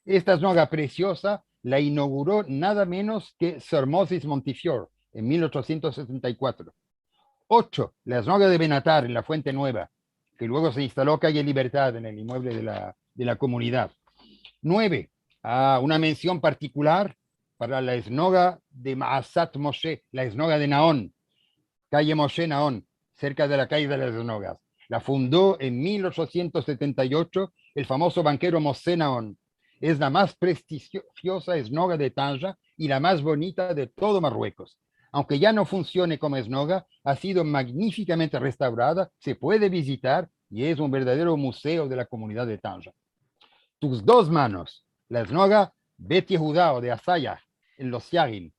Esta eznoga presioza la inauguro nada menos ke Sir Moses Montefiore en mil ochosientos setenta i kuatro. Ocho, la eznoga de Benatar en la Fuente Nueva, ke luego se instalo kaye Libertad en el imuevle de la, de la komunidad. Nueve, ah, una mension partikular para la eznoga de Maasat Moshe, la eznoga de Naon, kaye Moshe Naon, serka de la kaye de las eznogas. La fundo en mil ochosientos setenta i ocho el famozo bankero Moshe Naon. Es la mas prestigioza eznoga de Tanja i la mas bonita de todo Marruekos. Aunke ya no funsione komo eznoga, a sido magnifikamente restavurada, se puede vizitar i es un verdadero muzeo de la komunidad de Tanja. Tus dos manos, la eznoga Bet Yehuda o de Asaya, en los Siarim.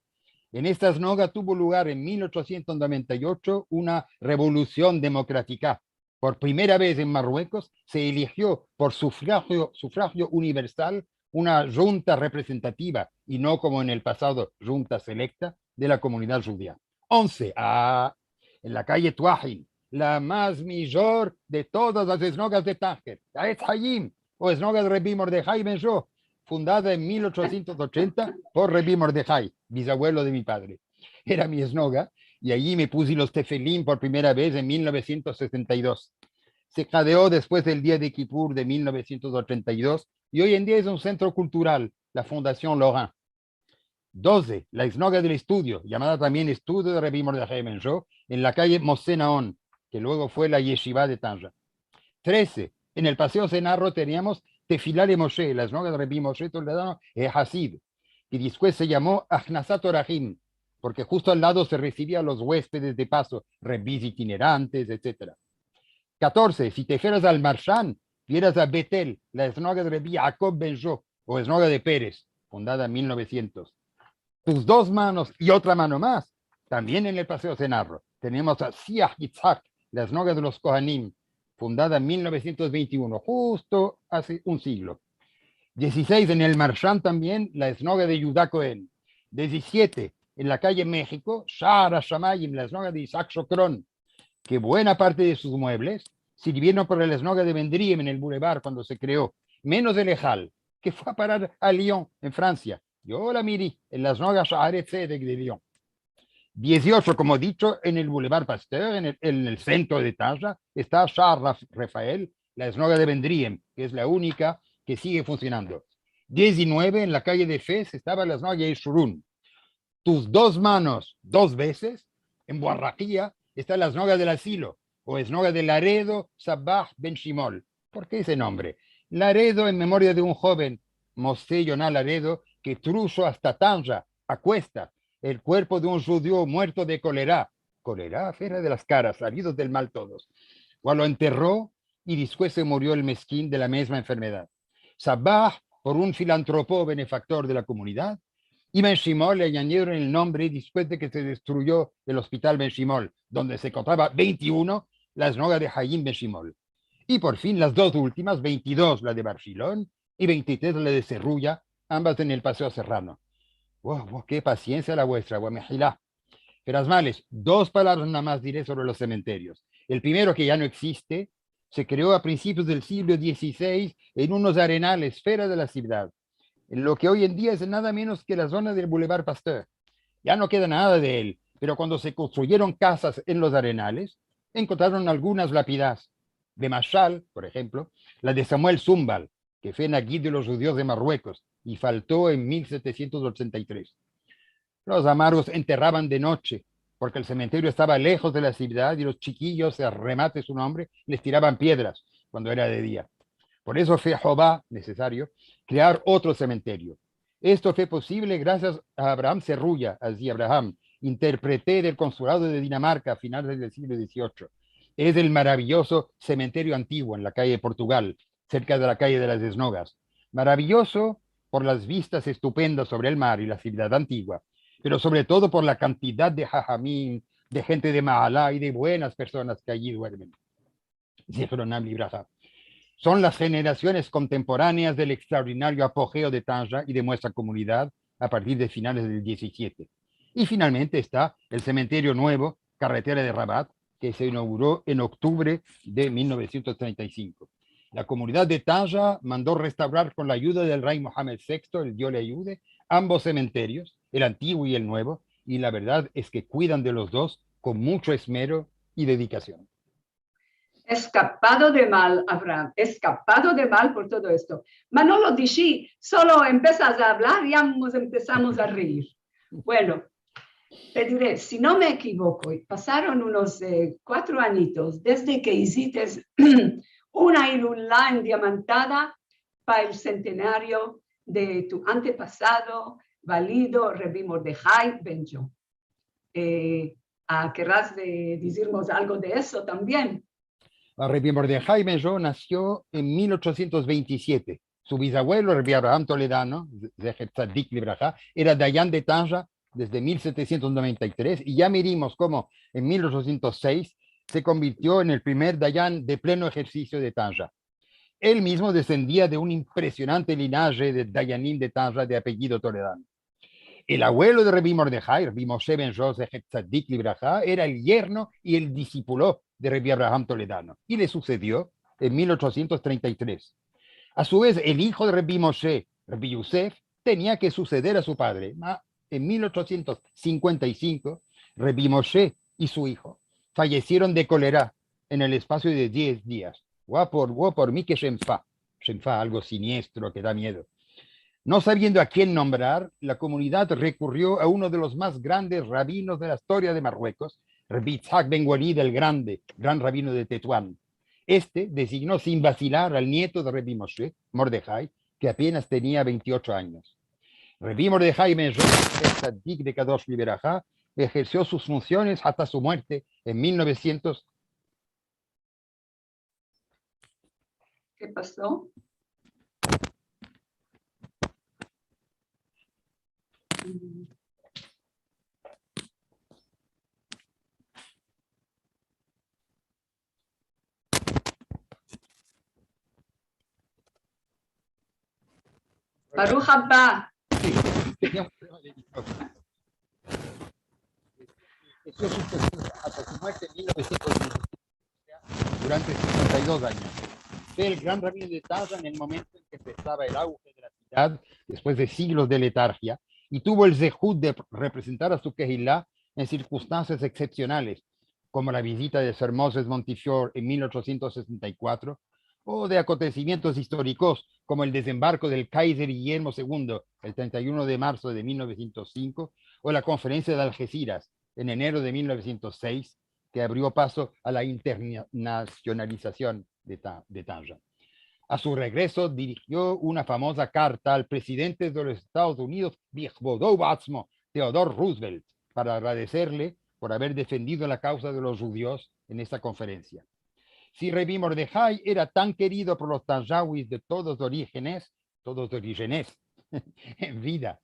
En esta eznoga tuvo lugar en mil ochosientos noventa i ocho una revolusion demokratika. Por primera vez en Marruekos se eligio por sufragio, sufragio universal una djunta reprezentativa i no komo en el pasado, djunta selekta de la komunidad djudia. Onze, ah, en la kaye Tuahin, la mas mijor de todas las eznogas de Tanger, la Etz Hayim, o eznoga de Rebi Mordehai Ben Sho, fundada en mil ochosientos ochenta por Rebi Mordehai, bizavuelo de mi padre. Era mi eznoga, i ayi me pusi los tefelim por primera vez en mil novesientos sesenta i dos. Se kadeo despues del dia de Kipur de mil novesientos ochenta i dos, i oy en dia es un sentro kultural, la Fundasion Lorrain. Doze, la eznoga del estudio, yamada tambien Estudio de Rebi Mordehai Ben Sho, en la kaye Moshe Naon, ke luego fue la yeshiva de Tanja. Trese, en el Paseo Senarro teniamos Tefila le Moshe, la eznoga de Rebi Moshe Toledano e Hasid, ke despues se yamo Ahnasat Orahim, porke djusto al lado se resivia a los huespedes de paso, rebis itinerantes, etsetera. Katorze, si te fueras al Marshan, vieras a Betel, la eznoga de Rebi Yaakov Ben Sho, o eznoga de Peres, fundada en mil novesientos. Tus dos manos i otra mano mas, tambien en el Paseo Senarro, tenemos a Siah Yitzhak, la eznoga de los Kohanim, fundada en mil novesientos vente i uno, djusto aze un siglo. Dizisesh, en el Marshan tambien, la eznoga de Yudá Kohen. Dizisiete, en la kaye Mehiko, Sha'ar Hashamayim, la eznoga de Yitzhak Shokron, ke buena parte de sus muevles sirvieron para la eznoga de Ben Driem en el bulevar kuando se kreo, menos el ehal, ke fue a parar a Lyon, en Fransia. Yo la miri en la eznoga Sha'are Tzedek de Lyon. Diziocho, komo dicho, en el bulevar Pasteur, en el, en el sentro de Tanja, esta Sha'ar Raf-, Rafael, la eznoga de Ben Driem, ke es la unika ke sigue funsionando. Dizinueve, en la kaye de Fez, estava la eznoga Yeshurun. Tus dos manos, dos vezes, en Buarrakia, esta la eznoga del Asilo, o eznoga de Laredo Sabah Ben Shimol. Por ke ese nombre? Laredo en memoria de un djoven, Moshe Yonah Laredo, ke trujo asta Tanja, a kuestas, el kuerpo de un djudio muerto de kolera. Kolera, fera de las karas, salidos del mal todos. Wa lo enterro i despues se murio el meskin de la mezma enfermedad. Sabah, por un filantropo benefaktor de la komunidad, i Ben Shimol le anyanieron el nombre despues de ke se destruyo el ospital Ben Shimol, donde se enkontrava vente i uno, la znoga de Hayim Ben Shimol. I por fin las dos ultimas, vente i dos, la de Barshilon i vente i tres, la de Seruya, ambas en el Paseo Serrano. Wow, wow, ke pasiensia la vuestra, wa mehila. Peras males, dos palavras nada mas dire sovre los sementerios. El primero, ke ya no existe, se kreo a prinsipios del siglo diesisesh en unos arenales fera de la sivdad, en lo ke oy en dia es nada menos ke la zona del Boulevard Pasteur. Ya no keda nada de el, pero kuando se konstruyeron kazas en los arenales, enkontraron algunas lapidas. De Mashal, por enshemplo, la de Samuel Zumbal, ke fue nagid de los djudios de Marruekos i falto en mil setesientos ochenta i tres. Los amargos enterravan de noche, porke el sementerio estava lejos de la sivdad i los chikijos, a remate su nombre, les tiravan piedras kuando era de dia. Por esto fue hová, nesesario, krear otro sementerio. Esto fue posivle grasias a Abraham Seruya, Azi Abraham, interprete del konsulado de Dinamarka a finales del siglo dieciocho. Es el maraviyozo sementerio antiguo en la kaye Portugal, serka de la kaye de las Eznogas. Maraviyozo por las vistas estupendas sovre el mar i la sivdad antigua, pero sovre todo por la kantidad de hahamim, de djente de maala i de buenas personas ke ayi duermen. Zichronam livraha. Son las jenerasiones kontemporaneas del ekstraordinario apogeo de Tanja i de muestra komunidad a partir de finales del diezisiete. I finalmente esta el sementerio nuevo, karretera de Rabat, ke se inauguro en oktuvre de mil novesientos trenta i sinko. La komunidad de Tanja mando restaurar kon la ayuda del rey Mohamed seksto, el Dio le ayude, ambos sementerios, el antiguo i el nuevo, i la verdad es ke kuidan de los dos kon mucho esmero i dedikasion. Eskapado de mal, Abraham, eskapado de mal por todo esto. Manolo, dishi, solo empesas a avlar, ya mos empesamos a reir. Bueno, te dire, si no me ekivoko, pasaron unos, eh, kuatro anyitos desde ke izites una ilula endiamantada pa el sentenario de tu antepasado, valido Rabbi Mordehai Ben Yo. Eh, a, kerras de dizirmos algo de esto tambien? A, Rabbi Mordehai Ben Yo nasio en mil ochosientos ventisiete. Su bizavuelo, Rabbi Abraham Toledano, Zeher Tzadik Livraha, era dayan de Tanja desde mil setesientos noventa i tres, i ya mirimos komo en mil ochosientos seis se konvirtio en el primer dayan de pleno ejersisio de Tanja. El mizmo desendia de un impresionante linaje de dayanim de Tanja de apellido Toledano. El avuelo de Rabbi Mordehai, Rabbi Moshe Ben Yo Zeher Tzadik Livraha, era el yerno i el disipulo de Rabbi Abraham Toledano, i le susedio en mil ochosientos trenta i tres. A su vez, el ijo de Rabbi Moshe, Rabbi Yosef, tenia ke suseder a su padre, ma en mil ochosientos sinkuenta i sinko, Rabbi Moshe i su ijo fayesieron de kolera en el espasio de diez dias. Wa por, wa por mi ke shemfa, shemfa, algo siniestro ke da miedo. No saviendo a kien nombrar, la komunidad rekurio a uno de los mas grandes rabinos de la istoria de Marruekos, Rabbi Itzhak Ben Walid el Grande, gran rabino de Tetuan. Este designo sin vatsilar al nieto de Rabbi Moshe, Mordehai, ke apenas tenia ventiocho anyos. Rabbi Mordehai Ben Yo Zeher Tzadik Vekadosh Livraha ejersio sus funsiones asta su muerte en mil novesientos. Ke paso? Baruch haba. Tenia un problema de mikrofon. Ejerso su funsion asta su muerte en mil novesientos diez, durante sesenta i dos anyos. Fue el gran rabino de Tanja en el momento en ke empesava el auje de la sivdad, despues de siglos de letargia, i tuvo el zehut de representar a su kehila en sirkunstansias eksepsionales, komo la vizita de Sir Moses Montefiore en mil ochosientos sesenta i kuatro, o de akontesimientos istorikos komo el dezembarko del Kaiser Guillermo segundo el trenta i uno de marso de mil novesientos sinko, o la konferensia de Algeciras en enero de mil novesientos seis, ke avrio paso a la internasionalizasion de Ta-, de Tanja. A su regreso, dirijo una famoza karta al prezidente de los Estados Unidos, Bikvodo Ubatsmo, Theodore Roosevelt, para agradezerle por aver defendido la kauza de los djudios en esta konferensia. Si Rebi Mordehai era tan kerido por los tanjawis de todos orijenes, todos orijenes, en vida,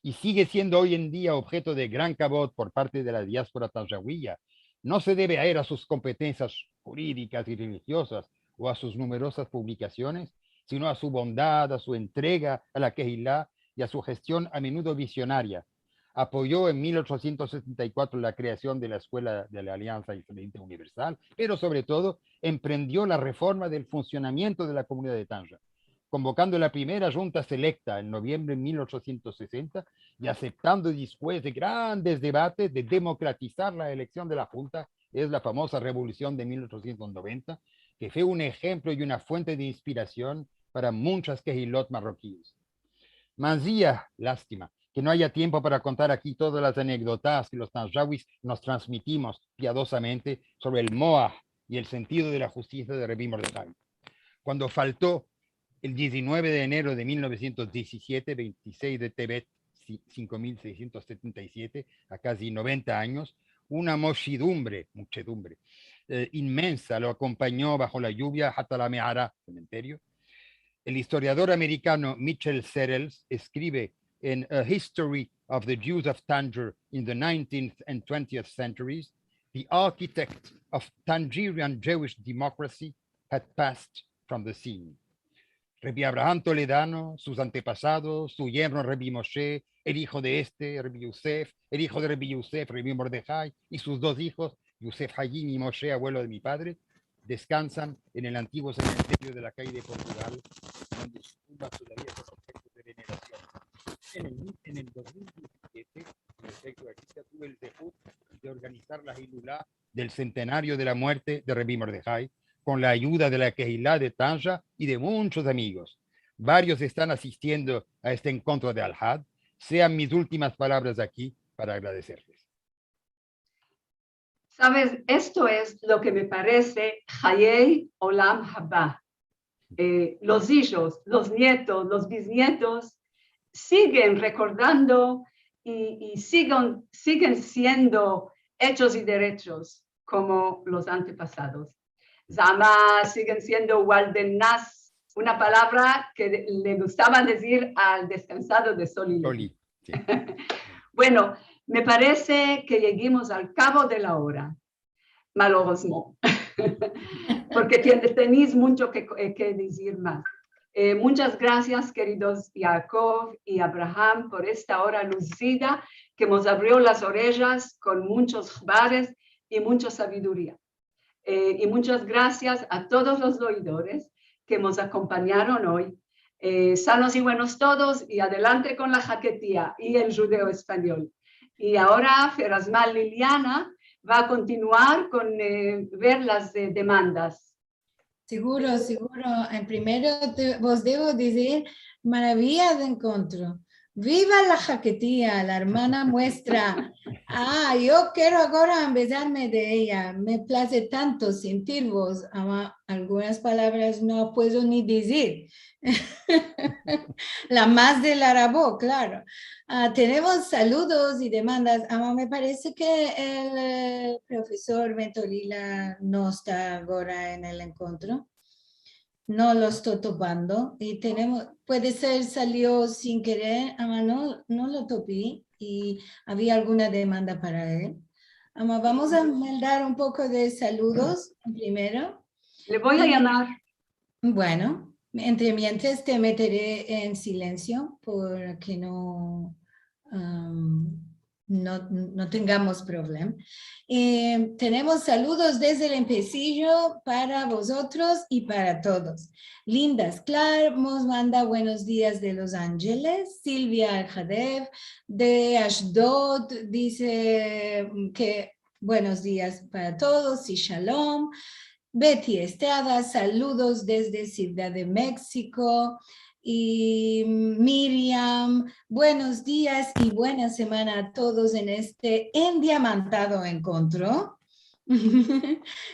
i sigi siendo oy en dia objeto de gran kavod por parte de la diaspora tanjawiya, no se deve a el, a sus kompetensias djuridicas i relijiozas o a sus numerozas publikasiones, sino a su bondad, a su entrega a la kehila i a su gestion a menudo visionaria. Apoyo en mil ochosientos setenta i kuatro la kreasion de la Eskuela de la Aliansa Israelita Universal, pero sovre todo emprendio la reforma del funsionamiento de la komunidad de Tanja, konvokando la primera djunta selekta en noviembre de mil ochosientos sesenta i aseptando, despues de grandes debates, de demokratizar la eleksion de la djunta. Es la famoza revolusion de mil ochosientos noventa, ke fue un enshemplo i una fuente de inspirasion para munchas kehilot marrokiyes. Mas ya, lastima ke no aya tiempo para kontar aki todas las anekdotas ke los tanjawis mos transmitimos piadozamente sovre el moah i el sentido de la djustisia de Rebi Mordehai. Kuando falto el dizinueve de enero de mil novesientos diezisiete, ventiseis de Tevet, si-, sinko mil seisientos setenta i siete, a kaji noventa anyos, una muchedumbre, muchedumbre, eh, inmensa lo akompanyo bajo la yuvia hasta la meara, sementerio. El istoriador amerikano Mitchell Serrels eskrive en A History of the Jews of Tangier in the nineteenth and twentieth Centuries, "The architect of Tangerian Jewish democracy had passed from the scene." Rebi Abraham Toledano, sus antepasados, su yerno Rebi Moshe, el ijo de este, Rebi Yosef, el ijo de Rebi Yosef, Rebi Mordehai, i sus dos ijos, Yosef Hayim i Moshe, avuelo de mi padre, deskansan en el antiguo sementerio de la kaye de Portugal, donde sus tumbas todavia son objeto de venerasion. En el, en el dos mil diezisiete, en efekto, aki tuve el dejut de organizar la hilula del sentenario de la muerte de Rebi Mordehai, kon la ayuda de la kehila de Tanja i de munchos amigos. Varios estan asistiendo a este enkontro de Alhad. Sean mis ultimas palavras aki para agradezerles. Saves, esto es lo ke me parese Hayei Olam Haba. Eh, los ijos, los nietos, los biznietos sigen rekordando i, i sigen, sigen siendo echos i derechos komo los antepasados. Zama sigen siendo waldenas, una palavra ke le gustava dizir al deskansado de Soli Levi. Soli, si. Bueno, me parese ke yegimos al kavo de la ora. Malorezno. Porke tien-, tenis muncho ke, eh, ke dizir mas. Eh, munchas grasias, keridos Yaakov i Abraham, por esta ora luzida ke mos avrio las orejas kon munchos hvares i muncha saviduria. Eh, i munchas grasias a todos los oidores ke mos akompanyaron oy. Eh, sanos i buenos todos, i adelante kon la haketia i el djudeo-espanyol. I agora Ferazmal Liliana va a kontinuar kon, eh, ver las, eh, demandas. Siguro, siguro. En primero te, vos devo dizir, maraviya de enkontro. Viva la haketia, la ermana muestra. A, yo kero agora ambezarme de eya. Me plaze tanto sentirvos. Ama, algunas palavras no puedo ni dizir. La mas del arabo, klaro. A, tenemos saludos i demandas. Ama, me parese ke el, eh, profesor Bentolila no esta agora en el enkontro. No lo esto topando. I tenemos, puede ser salio sin kerer, ama no, no lo topi i avia alguna demanda para el. Ama, vamos a mandar un poko de saludos primero. Le vo a yamar. Bueno, entremientras te metere en silensio para ke no, am, no, no tengamos problema. Eh, tenemos saludos desde el Empecillo para vozotros i para todos. Linda Sklar mos manda buenos dias de Los Angeles. Silvia Alhadev de Ashdod dize ke buenos dias para todos i shalom. Betty Estrada, saludos desde Ciudad de México. I Miriam, buenos dias i buena semana a todos en este endiamantado enkontro.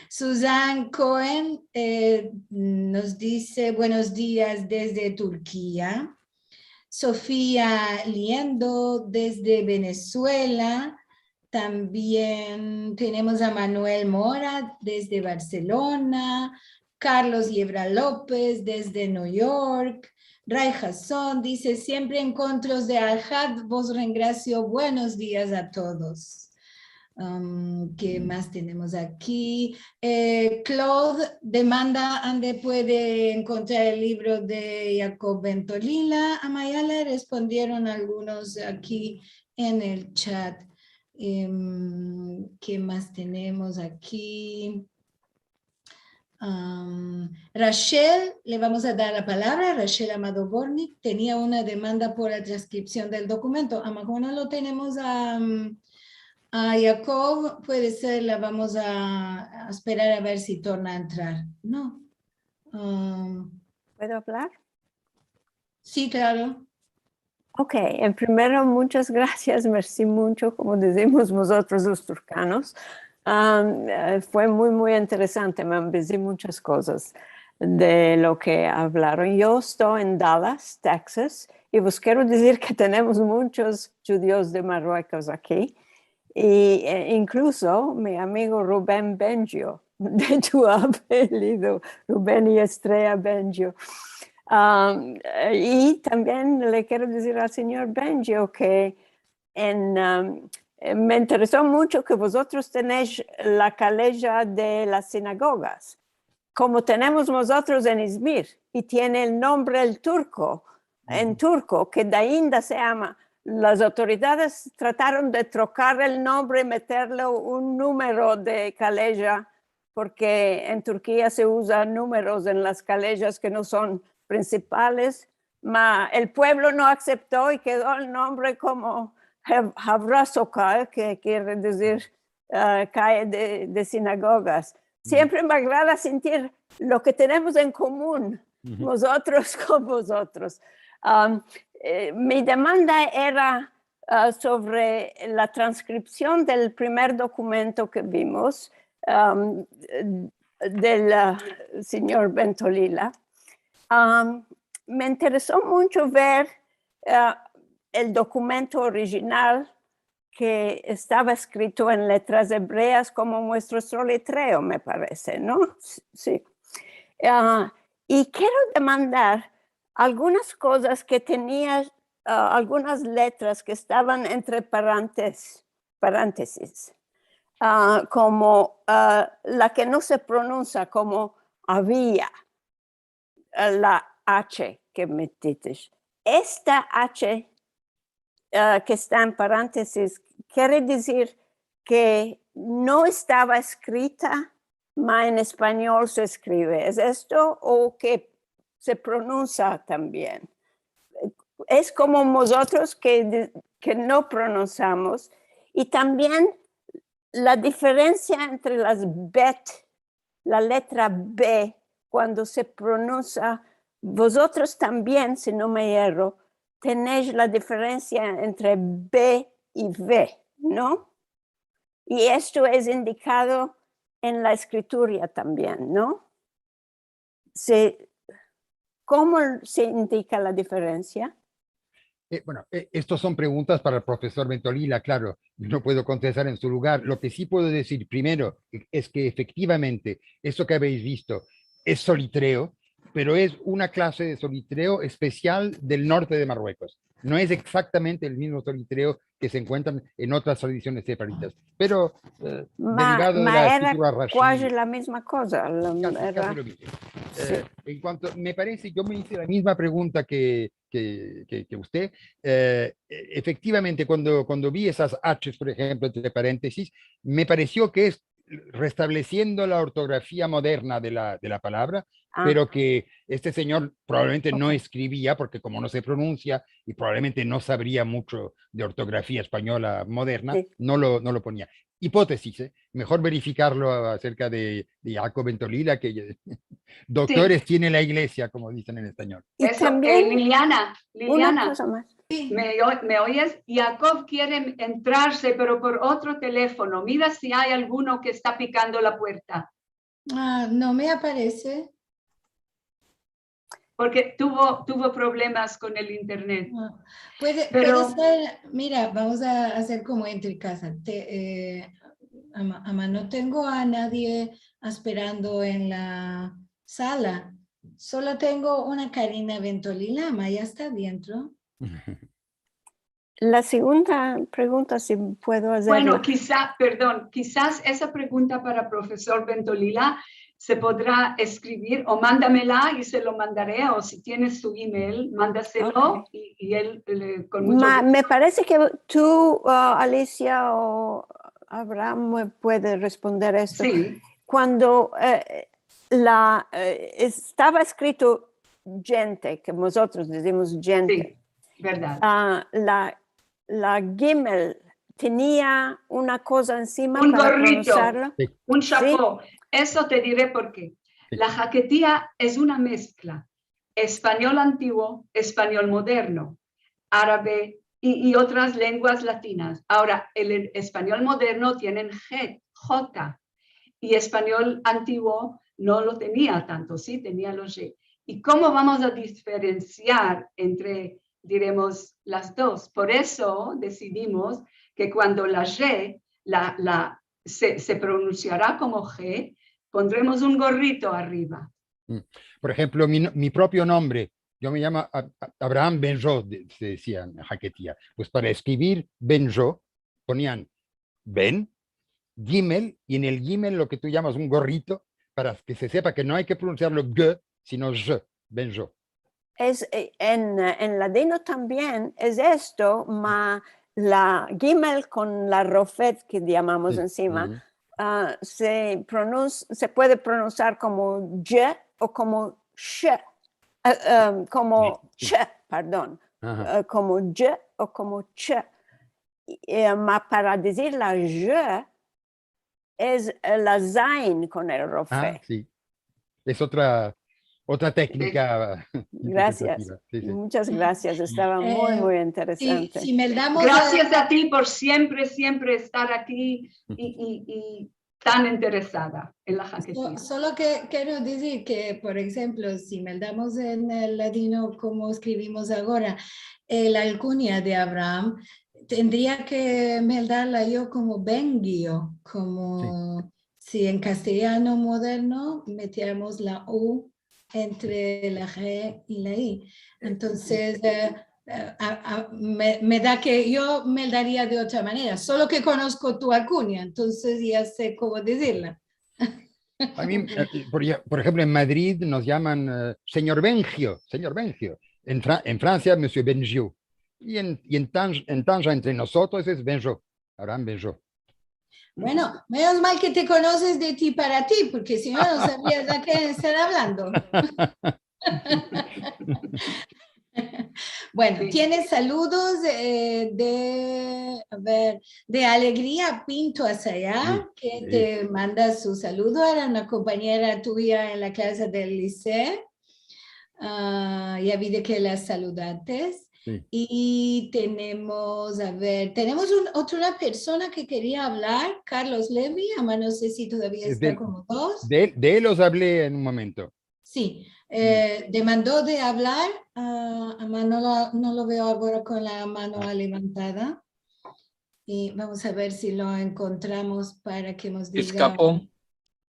Suzanne Cohen, eh, nos dice: "Buenos dias desde Turkia". Sofia Liendo, desde Venezuela. Tambien tenemos a Manuel Mora, desde Barselona. Carlos Yebra Lopez, desde New York. Ray Hasson dize: "Siempre enkontros de Alhad, vos rengrasio. Buenos dias a todos". Am, ke mas tenemos aki? Eh, Claude demanda ande puede enkontrar el livro de Yaakov Ben Tolila. Amaya le respondieron algunos aki en el chat. Em, ke mas tenemos aki? Am, Rachel, le vamos a dar la palavra. Rachel Amado Bortnick tenia una demanda por la transkripsion del dokumento. Amahona lo tenemos a, a Yaakov, puede ser, la vamos a, a esperar a ver si torna a entrar. No. Am, Puedo avlar? Si, klaro. Ok, en primero, munchas grasias, mersi muncho, komo dizimos mozotros los turkanos. Am, eh, fue muy, muy interesante, me ambezi munchas kozas de lo ke avlaron. Yo esto en Dallas, Texas, i vos kero dizir ke tenemos munchos djudios de Marruekos aki. I, eh, inkluso mi amigo Ruben Bengio, de tu apellido, Ruben i Estrella Bengio. Am, eh, i tambien le kero dizir al sinyor Bengio ke en, am, eh, me intereso muncho ke vozotros tenesh la kaleja de las sinagogas, komo tenemos mozotros en Izmir, i tiene el nombre el turko, en turko, ke de ainda se yama. Las autoridades trataron de trokar el nombre i meterle un numero de kaleja, porke en Turkia se uza numeros en las kalejas ke no son prinsipales, ma el puevlo no asepto i kedo el nombre komo Hav-, Havra Sokak, ke kere dizir, ah, kaye de, de sinagogas. Siempre me agrada sentir lo ke tenemos en komun, mozotros kon vozotros. Am, eh, mi demanda era, ah, sovre la transkripsion del primer dokumento ke vimos, am, del, ah, sinyor Ben Tolila. Am, me intereso muncho ver, ah, el dokumento orijinal ke estava eskrito en letras ebreas komo muestro solitreo, me parese, no? Si. Ah, i kero demandar algunas kozas ke tenia, ah, algunas letras ke estavan entre parantes-, parantesis, ah, komo, ah, la ke no se pronunsia, komo avia, eh, la H ke metitesh. Esta H, eh, ke esta en parantesis, kere dizir ke no estava eskrita, ma en espanyol se eskrive. Es esto o ke se pronunsia tambien? Es komo mozotros ke di-, ke no pronunsiamos, i tambien la diferensia entre las bet, la letra B, kuando se pronunsia, vozotros tambien, si no me yerro, tenesh la diferensia entre B i V, no? I esto es indikado en la eskritura tambien, no? Se, komo se indika la diferensia? Eh, bueno, eh, estos son preguntas para el profesor Ben Tolila, claro, no puedo kontestar en su lugar. Lo ke si puedo dizir primero es ke efektivamente esto ke avesh visto es solitreo, pero es una klase de solitreo espesial del norte de Marruekos. No es ekzaktamente el mizmo solitreo ke se enkuentran en otras tradisiones sefaravitas, pero, eh, Ma, derivado de ma la era eskritura rashi. Kuaji la mizma koza, la, Kaji, era, kaji lo mizmo. si. Eh, en kuanto, me parese, yo me ize la mizma pregunta ke, ke, ke, ke uste. Eh, e-, efektivamente, kuando, kuando vi ezas H, por enshemplo, entre parantesis, me paresio ke es restableziendo la ortografia moderna de la, de la palavra, Ah, pero ke este sinyor probablemente no ok. eskrivia, porke komo no se pronunsia i probablemente no savria muncho de ortografia espanyola moderna, Si. no lo, no lo ponia. Ipotesis, eh? Mejor verifikarlo aserka de, de Yaakov Ben Tolila, ke doktores tiene la iglesia, komo dizen en espanyol. I Eso, eh, tambien Liliana, una Liliana, koza mas. me, o- me oyes? Yakov kere entrarse, pero por otro telefono. Mira si ay alguno ke esta pikando la puerta. Ah, no me aparese. Porke tuvo, tuvo problemas kon el internet. Ah, puede, Pero- puede ser, mira, vamos a azer komo entre kazas. Te, eh, ama, ama no tengo a nadie asperando en la sala. Solo tengo una Karina Bentolila, ama ya esta dentro. La segunda pregunta, si puedo azer. Bueno, kiza, pardon, kizas esa pregunta para profesor Bentolila se podra eskrivir o mandamela i se lo mandare, o si tienes su email, mandaselo Ok. i, i el, le- kon mucho Ma, gusto. me parese ke tu, ah, Alicia o Abraham me puede responder esto. Si, Kuando, eh, la, eh, estava eskrito djente, ke mozotros dizimos djente, si, verdad. ah, la, la gimel tenia una koza ensima Un para gorrito. pronunsarlo. Un Si. shapo. Eso te dire porke. Si. La haketia es una meskla. Espanyol antiguo, espanyol moderno, arabe i, i otras lenguas latinas. Agora, el, el espanyol moderno tienen het, jota, i espanyol antiguo no lo tenia tanto, si, tenia lo je. I komo vamos a diferensiar entre, diremos, las dos? Por eso desidimos ke kuando la je, la, la, se, se pronunsiara komo je, pondremos un gorrito arriva. Por ejemplo, mi, no- mi propio nombre, yo me llamo A- A- Abraham Benjo, de- se decía en haketia. Pues para escribir Benjo, ponían Ben, Gimel, y en el Gimel lo que tú llamas un gorrito, para que se sepa que no hay que pronunciarlo G, sino J, Benjo. Es, eh, en, eh, en ladino tambien es esto, ma la gimel kon la rofet ke yamamos Si. ensima, Uhu. ah, se pronun-, se puede pronunsar komo j o komo sh, eh, em, komo Si, si. ch, pardon, Aha. eh, komo j o komo ch. I, eh, ma para dizir la j es, eh, la zayin kon el Ah, rofet. si. Es otra, otra teknika Grasias. interpretativa. Si, si. Muchas grasias. Estava muy, Eh, muy si, interesante. si meldamos a- Grasias a ti por siempre, siempre estar aki i, i, i tan interesada en la So- haketia. Solo ke kero dizir ke, por enshemplo, si meldamos en el ladino komo eskrivimos agora, eh, la alkunya de Abraham, tendria ke meldarla yo komo Bengio, komo si en kastilyano moderno metiamos la u entre la g i la i. Entonses, eh, eh, a- a- me, me da ke yo meldaria de otra manera, solo ke konosko tu alkunya, entonses ya se komo dizirla. A mí, eh, por, ej- por ejemplo, en Madrid nos llaman eh, señor Bengio, señor Bengio. En, Fra- en Francia, Monsieur Bengiu. Y en, y en, Tan- en Tanja, entre nosotros, es Benjo, Abraham Benjo. Bueno, menos mal ke te konoses de ti para ti, porke si no, no savrias de ke estar avlando. Bueno, Si. Tienes saludos, eh, de, a ver, de Alegria Pinto Asayá, Si, ke si. te manda su saludo. Era una kompanyera tuya en la klase del liseo. Ah, ya vi de ke la saludates. Si. I tenemos, a ver, tenemos un, otra persona ke keria avlar, Carlos Levy, ama no se si todavia Eh, esta de- kon mozotros. De, de el os avlé en un momento. Si, eh, demando de avlar, ah, ama no lo, no lo veo agora kon la mano levantada. I vamos a ver si lo enkontramos para ke mos diga. Eskapo.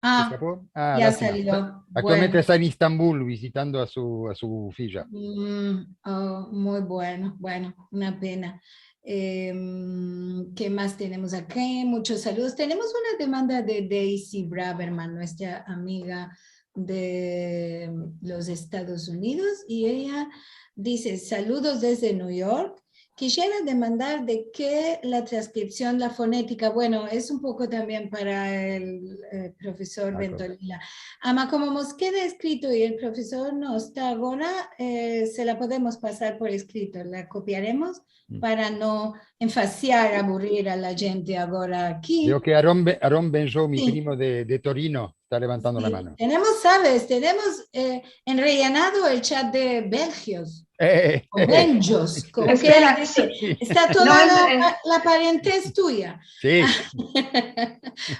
Ah, Eskapo? Ah, ya lastima. salio. Aktualmente Bueno. esta en Estambul vizitando a su, a su fija. Mm, oh, muy bueno, bueno, una pena. Em, ke mas tenemos aki? Muchos saludos. Tenemos una demanda de Daisy Braverman, nuestra amiga de los Estados Unidos, i eya dize: "Saludos desde New York. Kisiera demandar de ke la transkripsion, la fonetika". Bueno, es un poko tambien para el, eh, profesor Bentolila. Ama komo mos keda eskrito i el profesor no esta agora, eh, se la podemos pasar por eskrito, la kopiaremos para no enfasiar, aburrir a la djente agora aki. Veo ke Aarón, Be- Aarón Benjo, mi primo de, de Torino, esta levantando la Si, mano. Tenemos, saves, tenemos, eh, enrellenado el chat de Belgios, Eh, o Benjos, como Espera, quieran decir. Esta No, toda es, la, eh, pa- la pariente es tuya. si.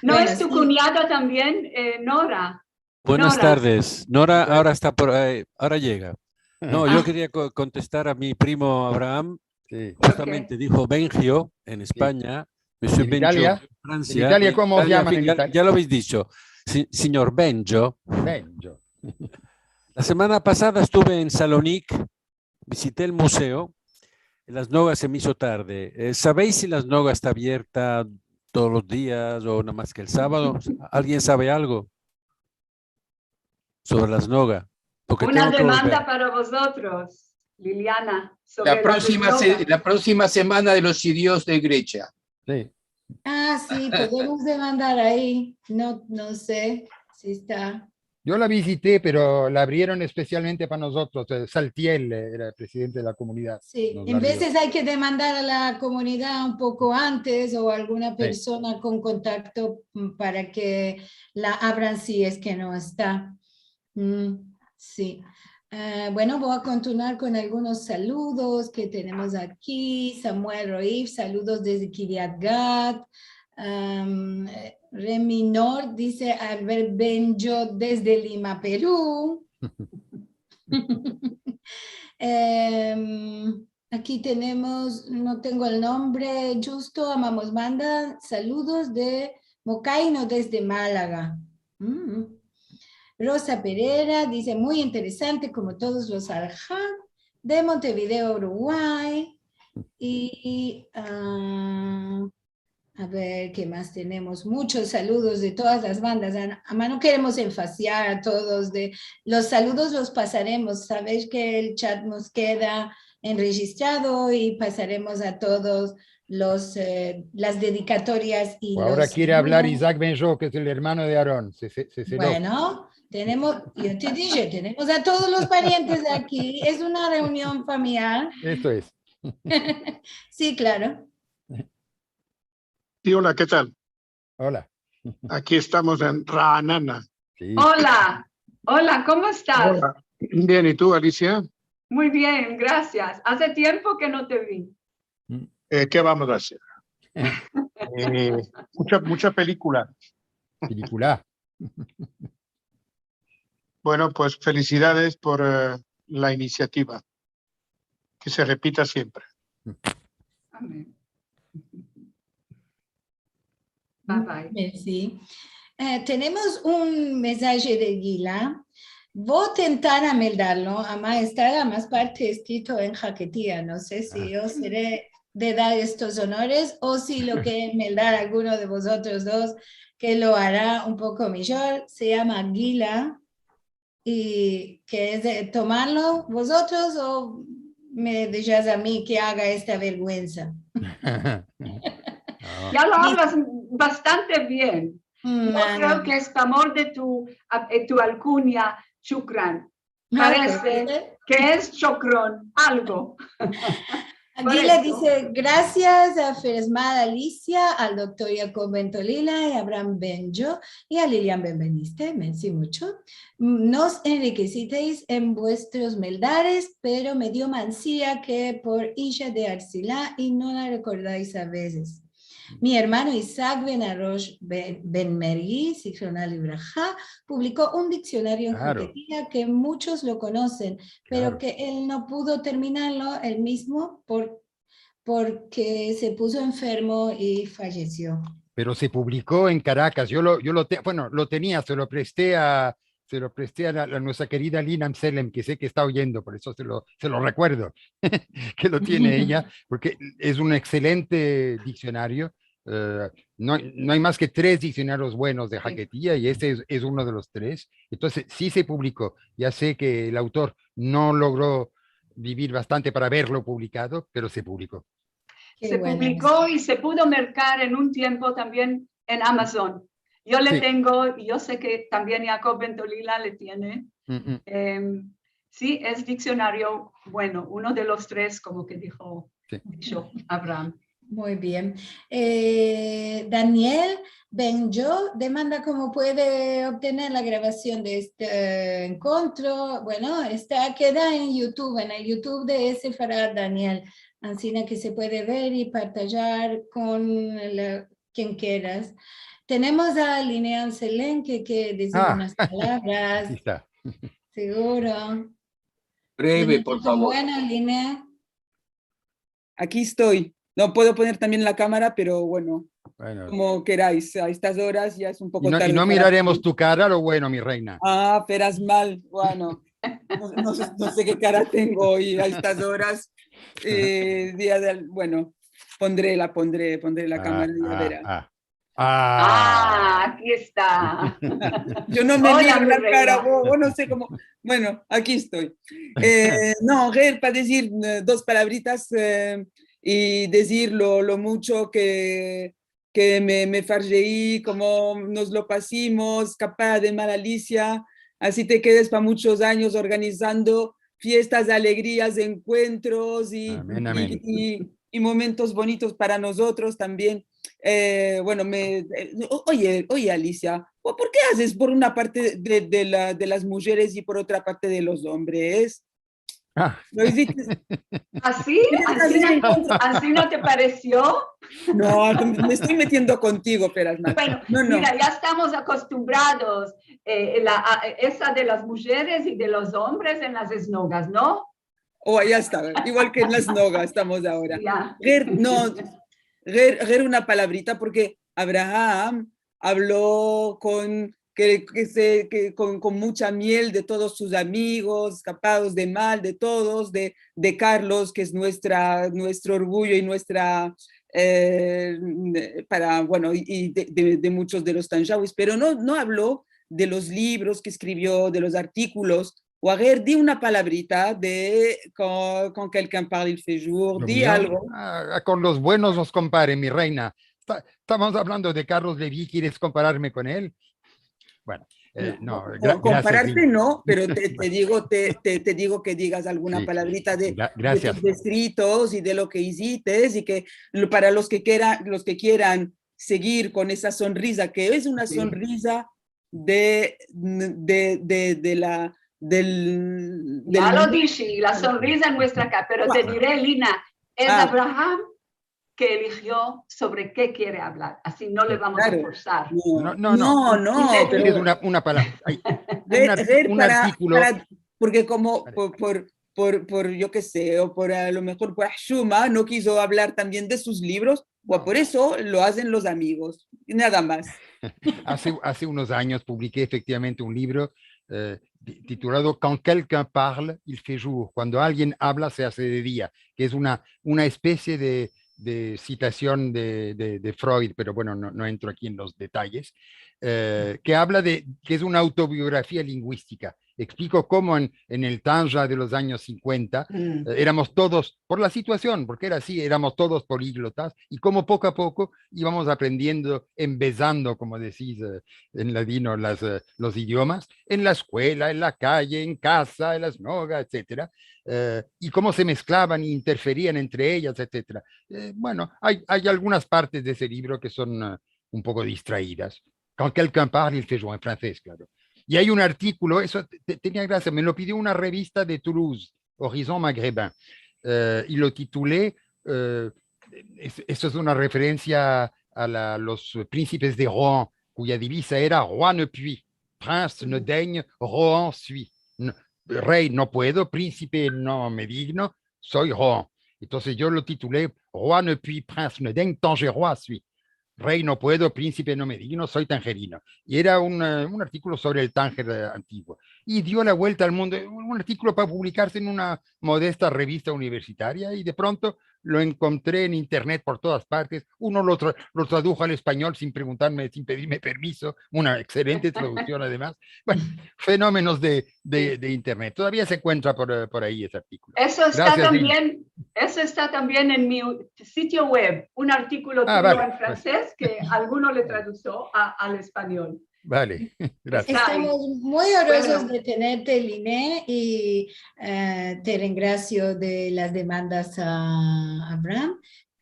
¿No Bueno, es tu si. Cuñada también, eh, Nora? Buenas Nora. Tardes. Nora Buenas. Ahora está por ahí, ahora llega. No, yo Ah, queria co- kontestar a mi primo Abraham. si. Justamente dijo Bengio en España, Monsieur En Bengio Italia, en Francia. en Italia, En ¿cómo os Italia, llaman en ya, Italia? Ya lo habéis dicho. Si- señor Bengio. Bengio. La semana pasada estuve en Salonik, visité el museo. Las Nogas se me hizo tarde. Eh, ¿Sabéis si Las Nogas está abierta todos los días o nada más que el sábado? ¿Alguien sabe algo sobre Las Nogas? Porque Una tengo que demanda volver. Para vosotros, Liliana, sobre La la próxima, se- desloca. La próxima semana de los judíos de Grecia. Si. Ah, sí, podemos demandar ahí. No, no sé si está. Yo la visité, pero la abrieron especialmente para nosotros. Eh, Saltiel, eh, era el presidente de la comunidad. Sí, Nos en la abrió. Veces hay que demandar a la comunidad un poco antes o alguna Si. Persona con contacto, mm, para que la abran si es que no está. Mm, sí. Eh, bueno, voy a continuar con algunos saludos que tenemos aquí. Samuel Roif, saludos desde Kiryat Gat. Am, eh, Remi Nord dice, a ver, Bengio desde Lima, Perú. Em, aquí tenemos, no tengo el nombre justo, amamos manda, saludos de Mocaino desde Málaga. Mm. Rosa Pereira dice, muy interesante como todos los alhaj de Montevideo, Uruguay. Y, ah, a ver, ¿qué más tenemos? Muchos saludos de todas las bandas. A, a mano queremos enfaciar a todos. De, los saludos los pasaremos. Sabéis que el chat nos queda enregistrado y pasaremos a todos los, eh, las dedicatorias y O ahora los quiere hablar saludos. Isaac Benjo, que es el hermano de Aarón. Se, se, se celó. Bueno, tenemos, yo te dije, tenemos a todos los parientes aquí. Es una reunión familiar. Esto es. Sí, claro. Sí, hola, ¿qué tal? Hola. Aquí estamos en Ra'anana. Si. Hola, hola, ¿cómo estás? Hola. Bien, ¿y tú, Alicia? Muy bien, gracias. Hace tiempo que no te vi. Eh, ¿qué vamos a hacer? Eh, mucha, mucha película. Película. Bueno, pues felicidades por, eh, la iniciativa. Que se repita siempre. Amén. Bye bye. Mersi. Eh, tenemos un mensaje de Gila. Vo a tentar a meldarlo, ama esta, ama parte eskirto en haketia. No se si yo sere de dar estos onores o si lo ke meldar alguno de vozotros dos, ke lo ara un poko mijor. Se yama Gila. I ke es de tomarlo vozotros o me deshas a mi ke aga esta verguensa? No. Ya lo hablas bastante bien. Mm, Yo creo que es amor de tu, a- eh, tu alkunya, Shukran. Ah, Parece parece. Que es Shokron, algo. Por Aguila eso. Dice, gracias a Feresmada Alicia, al doktor Yakob Bentolila i Abraham Benjo i a Lilian Benveniste, mersi mucho. Nos enrikesisteis en vuestros meldares, pero me dio mansia ke por isha de Arsila i no la rekordais a vezes. Mi ermano Isaac Ben Arosh Ben, Ben Mergi, Zikrona Livraha, publiko un diksionario en Klaro. Haketia ke muchos lo konosen, pero Klaro. Ke el no pudo terminarlo el mizmo por, porke se puso enfermo i fayesio. Pero se publiko en Karakas. Yo lo, yo lo te-, bueno, lo tenia, se lo preste a, se lo preste a la, a nuestra kerida Lina Amselem, ke se ke esta oyendo, por eso se lo, se lo rekuerdo, ke lo tiene eya, porke es un ekselente diksionario. Eh, no, no ay mas ke tres diksionarios buenos de haketia i este es, es uno de los tres. Entonses, si se publiko. Ya se ke el autor no logro bivir bastante para verlo publikado, pero se publiko. Ke Se bueno. publiko i se pudo merkar en un tiempo tambien en Amazon. Yo le Si. Tengo, i yo se ke tambien Yakob Bentolila le tiene. Mm, mm. Em, si, es diksionario bueno, uno de los tres, komo ke dijo, Si. disho Abraham. Muy bien. Eh, Daniel Benjo demanda komo puede obtener la gravasion de este, eh, enkontro. Bueno, esta keda en YouTube, en el YouTube de Sefarad, Daniel. Ansina ke se puede ver i partajar kon la, kien keras. Tenemos a Linnea Anselen ke, ke kere dizir unas palavras. Aki esta. Seguro. Breve, por favor. Bueno, Linnea. Aki esto. No puedo poner tambien la kamera, pero bueno, komo kerais. A estas oras ya es un poko tarde para mi. I no miraremos tu kara, lo bueno, mi reina. A, feras mal. Bueno, no, no se, no se ke kara tengo oy a estas oras. Eh, dia del, bueno, pondre la, pondre, pondre la kamera i ya veras. A, aki esta. Yo no me miro la kara, bo, bo no se komo. Bueno, aki esto. Eh, no, gayr para dizir, eh, dos palavritas, eh, i dizir lo, lo muncho ke, ke me, me farjei, komo mos lo pasimos, kapav de mal Alicia, ansi te kedes pa munchos anyos organizando fiestas, alegrias, enkuentros i, i, i, i momentos bonitos para mozotros tambien. Eh, bueno, me, eh, o-, oye, oye, Alicia, po-, por ke azes por una parte de, de la, de las mujeres i por otra parte de los ombres? A. Lo izites. Ansi? Ansi no te paresio? No, me esto metiendo kontigo, feras mal. Bueno, no, no. Mira, ya estamos akostumbrados, eh, la, a, esa de las mujeres i de los ombres en las esnogas, no? O, ya esta, igual ke en la esnoga estamos agora. Ya. Gayr, no, gayr, gayr una palavrita, porke Abraham avlo kon, ke, ke se, ke, kon, kon muncha miel de todos sus amigos, kapav de mal de todos, de, de Carlos, ke es muestra, muestro orguyo i muestra, eh, para, bueno, i, i de, de, de munchos de los tanjawis, pero no, no avlo de los livros ke eskrivio, de los artikolos, o a ver, di una palavrita de quand, quand quelqu'un parle, il fait jour, di algo. A, a, kon los buenos mos kompare, mi reina. Esta-, estamos avlando de Carlos Levy, keres kompararme kon el? Bueno, eh, no, no, gra-, kompararte no, pero te, te digo, te, te, te digo ke digas alguna palavrita de, de tus eskritos i de lo ke izites i ke lo, para los ke kera-, los ke keran segir kon esa sonriza, ke es una sonriza de, de, de, de la, del, del... Ya lo dishe, la sonriza en muestra kara, pero te dire, Lina, es Abraham ke eligio sovre ke kere avlar, ansi no le vamos a forsar. No, no, no, pero es una, una palavra, ay, un ar-, un artikolo. Porke komo por, por, por, por, yo ke se, o por, a lo mejor por hushuma, no kizo avlar tambien de sus livros, o por esto lo azen los amigos, nada mas. Aze, aze unos anyos publike efektivamente un livro, eh, ti-, titulado Quand quelqu'un parle, il fait jour, Cuando alguien habla, se hace de día, ke es una, una especie de, de sitasion de, de, de Freud, pero bueno, no, no entro aki en los detayes, eh, ke avla de, ke es una autobiografia linguistika. Eksplika komo en, en el Tanja de los anyos sinkuenta, eh, eramos todos, por la situasion, porke era ansi, eramos todos poliglotas, i komo poko a poko ivamos aprendiendo, embezando, komo deziz, eh, en ladino, las, eh, los idiomas, en la eskuela, en la kaye, en kaza, en la esnoga, etsetera, eh, i komo se mesklavan i interferian entre eyas, etsetera. Eh, bueno, ay, ay algunas partes de ese livro ke son, eh, un poko distraidas. Quand quelqu'un parle, il fait jour, en fransez, klaro. I ay un artikolo, esto te-, tenia gratsia, me lo pidio una revista de Toulouse, Horizon Maghrébin, eh, i lo titule, eh, es-, esto es una referensia a la, los prinsipes de Rohan, kuya deviza era: Roi ne puis, prince ne daigne, Rohan suis. N-, rey no puedo, prínsipe no me digno, soy Rohan. Entonses yo lo titule Roi ne puis, prince ne daigne, Tangerois suis. Rey no puedo, prínsipe no me digno, soy tangerino. I era un, eh, un artikolo sovre el Tanger, eh, antiguo. I dio la vuelta al mundo, un, un artikolo para publikarse en una modesta revista universitaria, i de pronto lo enkontre en internet por todas partes. Uno lo tra-, lo tradujo al espanyol sin preguntarme, sin pedirme permiso. Una ekselente traduksion, ademas. Bueno, fenomenos de, de, de internet. Todavia se enkuentra por, eh, por ayi ese artikolo. Eso esta tambien, eso esta tambien en mi sitio web, un artikolo tuyo en fransez ke alguno le tradujo a, al espanyol. Vale, gratsia. Estamos muy orgulozos de tenerte, Linnea, i, eh, te rengrasio de las demandas a Abraham.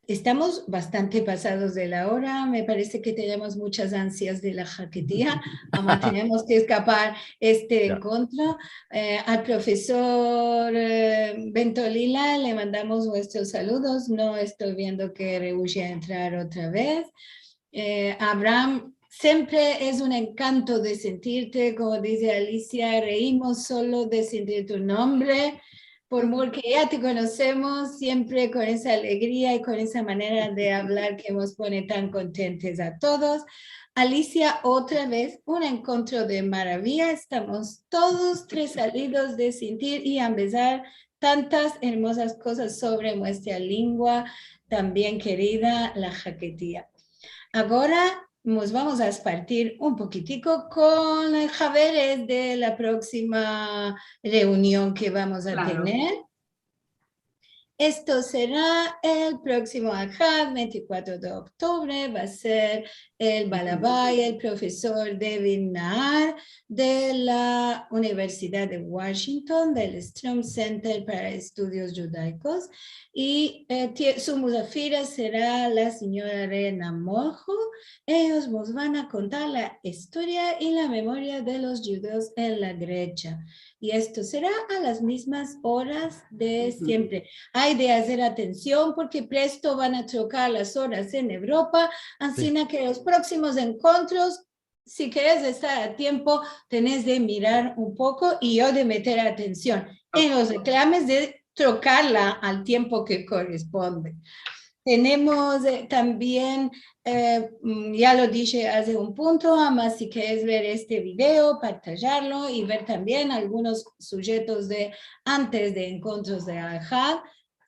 Estamos bastante pasados de la ora. Me parese ke tenemos muchas ansias de la Haketia. Ama tenemos ke eskapar este enkontro. Eh, al profesor, eh, Bentolila le mandamos muestros saludos. No esto viendo ke reushe a entrar otra vez. Eh, Abraham, siempre es un enkanto de sentirte, komo dize Alisia, reimos solo de sentir tu nombre, por mor ke ya te konosemos, siempre kon esa alegria i kon esa manera de avlar ke mos pone tan kontentes a todos. Alisia, otra vez, un enkontro de maravia. Estamos todos tres salidos de sentir i ambezar tantas ermozas kozas sovre muestra lingua, tambien kerida, la Haketia. Agora mos vamos a espartir un pokitiko kon haveres de la proksima reunion ke vamos a tener. Esto sera el proksimo Ahad, vente i kuatro de oktubre, va a ser el balabay, el profesor David Naar, de la Universidad de Washington, del Strum Center para Estudios Djudaikos, i, eh, tie-, su muzafira sera la sinyora Rena Mojo. Eyos mos van a kontar la istoria i la memoria de los djudios en la Gresia. I esto sera a las mizmas oras de siempre. Ay de azer atension, porke presto van a trokar las oras en Evropa, ansina ke los proksimos enkontros, si keres estar a tiempo, tenes de mirar un poko i yo de meter atension en los reklames, de trokarla al tiempo ke koresponde. Tenemos, eh, tambien, eh, mm, ya lo dishe aze un punto, ama si keres ver este video, partajarlo i ver tambien algunos sujetos de antes de enkontros de Ahad.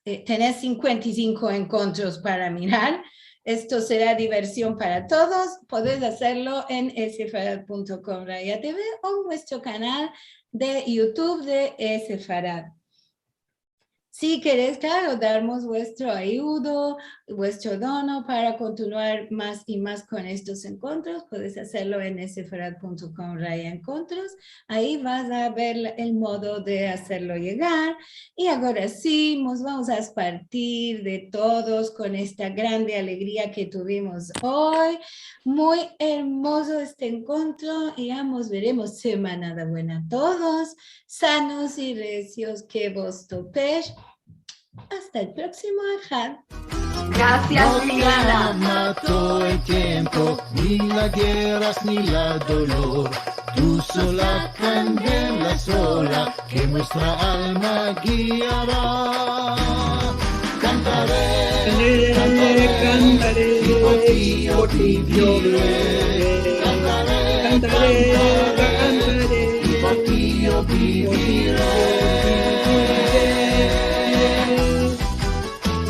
Eh, tenes sinkuenta i sinko enkontros para mirar. Esto sera diversion para todos. Podes azerlo en sefarad punto com raya TV o en muestro kanal de YouTube de Sefarad. Si keres, klaro, darmos vuestro ayudo, vuestro dono para kontinuar mas i mas kon estos enkontros, podes azerlo en sefarad punto com raya enkontros. Ayi vas a ver la, el modo de azerlo yegar. I agora si, mos vamos a espartir de todos kon esta grande alegria ke tuvimos oy. Muy ermozo este enkontro i ya mos veremos semanada buena todos. Sanos i resios ke vos topesh. Asta el proksimo Ahad. Grasias, Liliana. No te mato el tiempo, ni las gerras, ni la dolor. Tu sola kambia las olas ke muestra alma giara. Kantare, kantare, kantare, i por ti yo bivire. Kantare, kantare, i por ti yo bivire.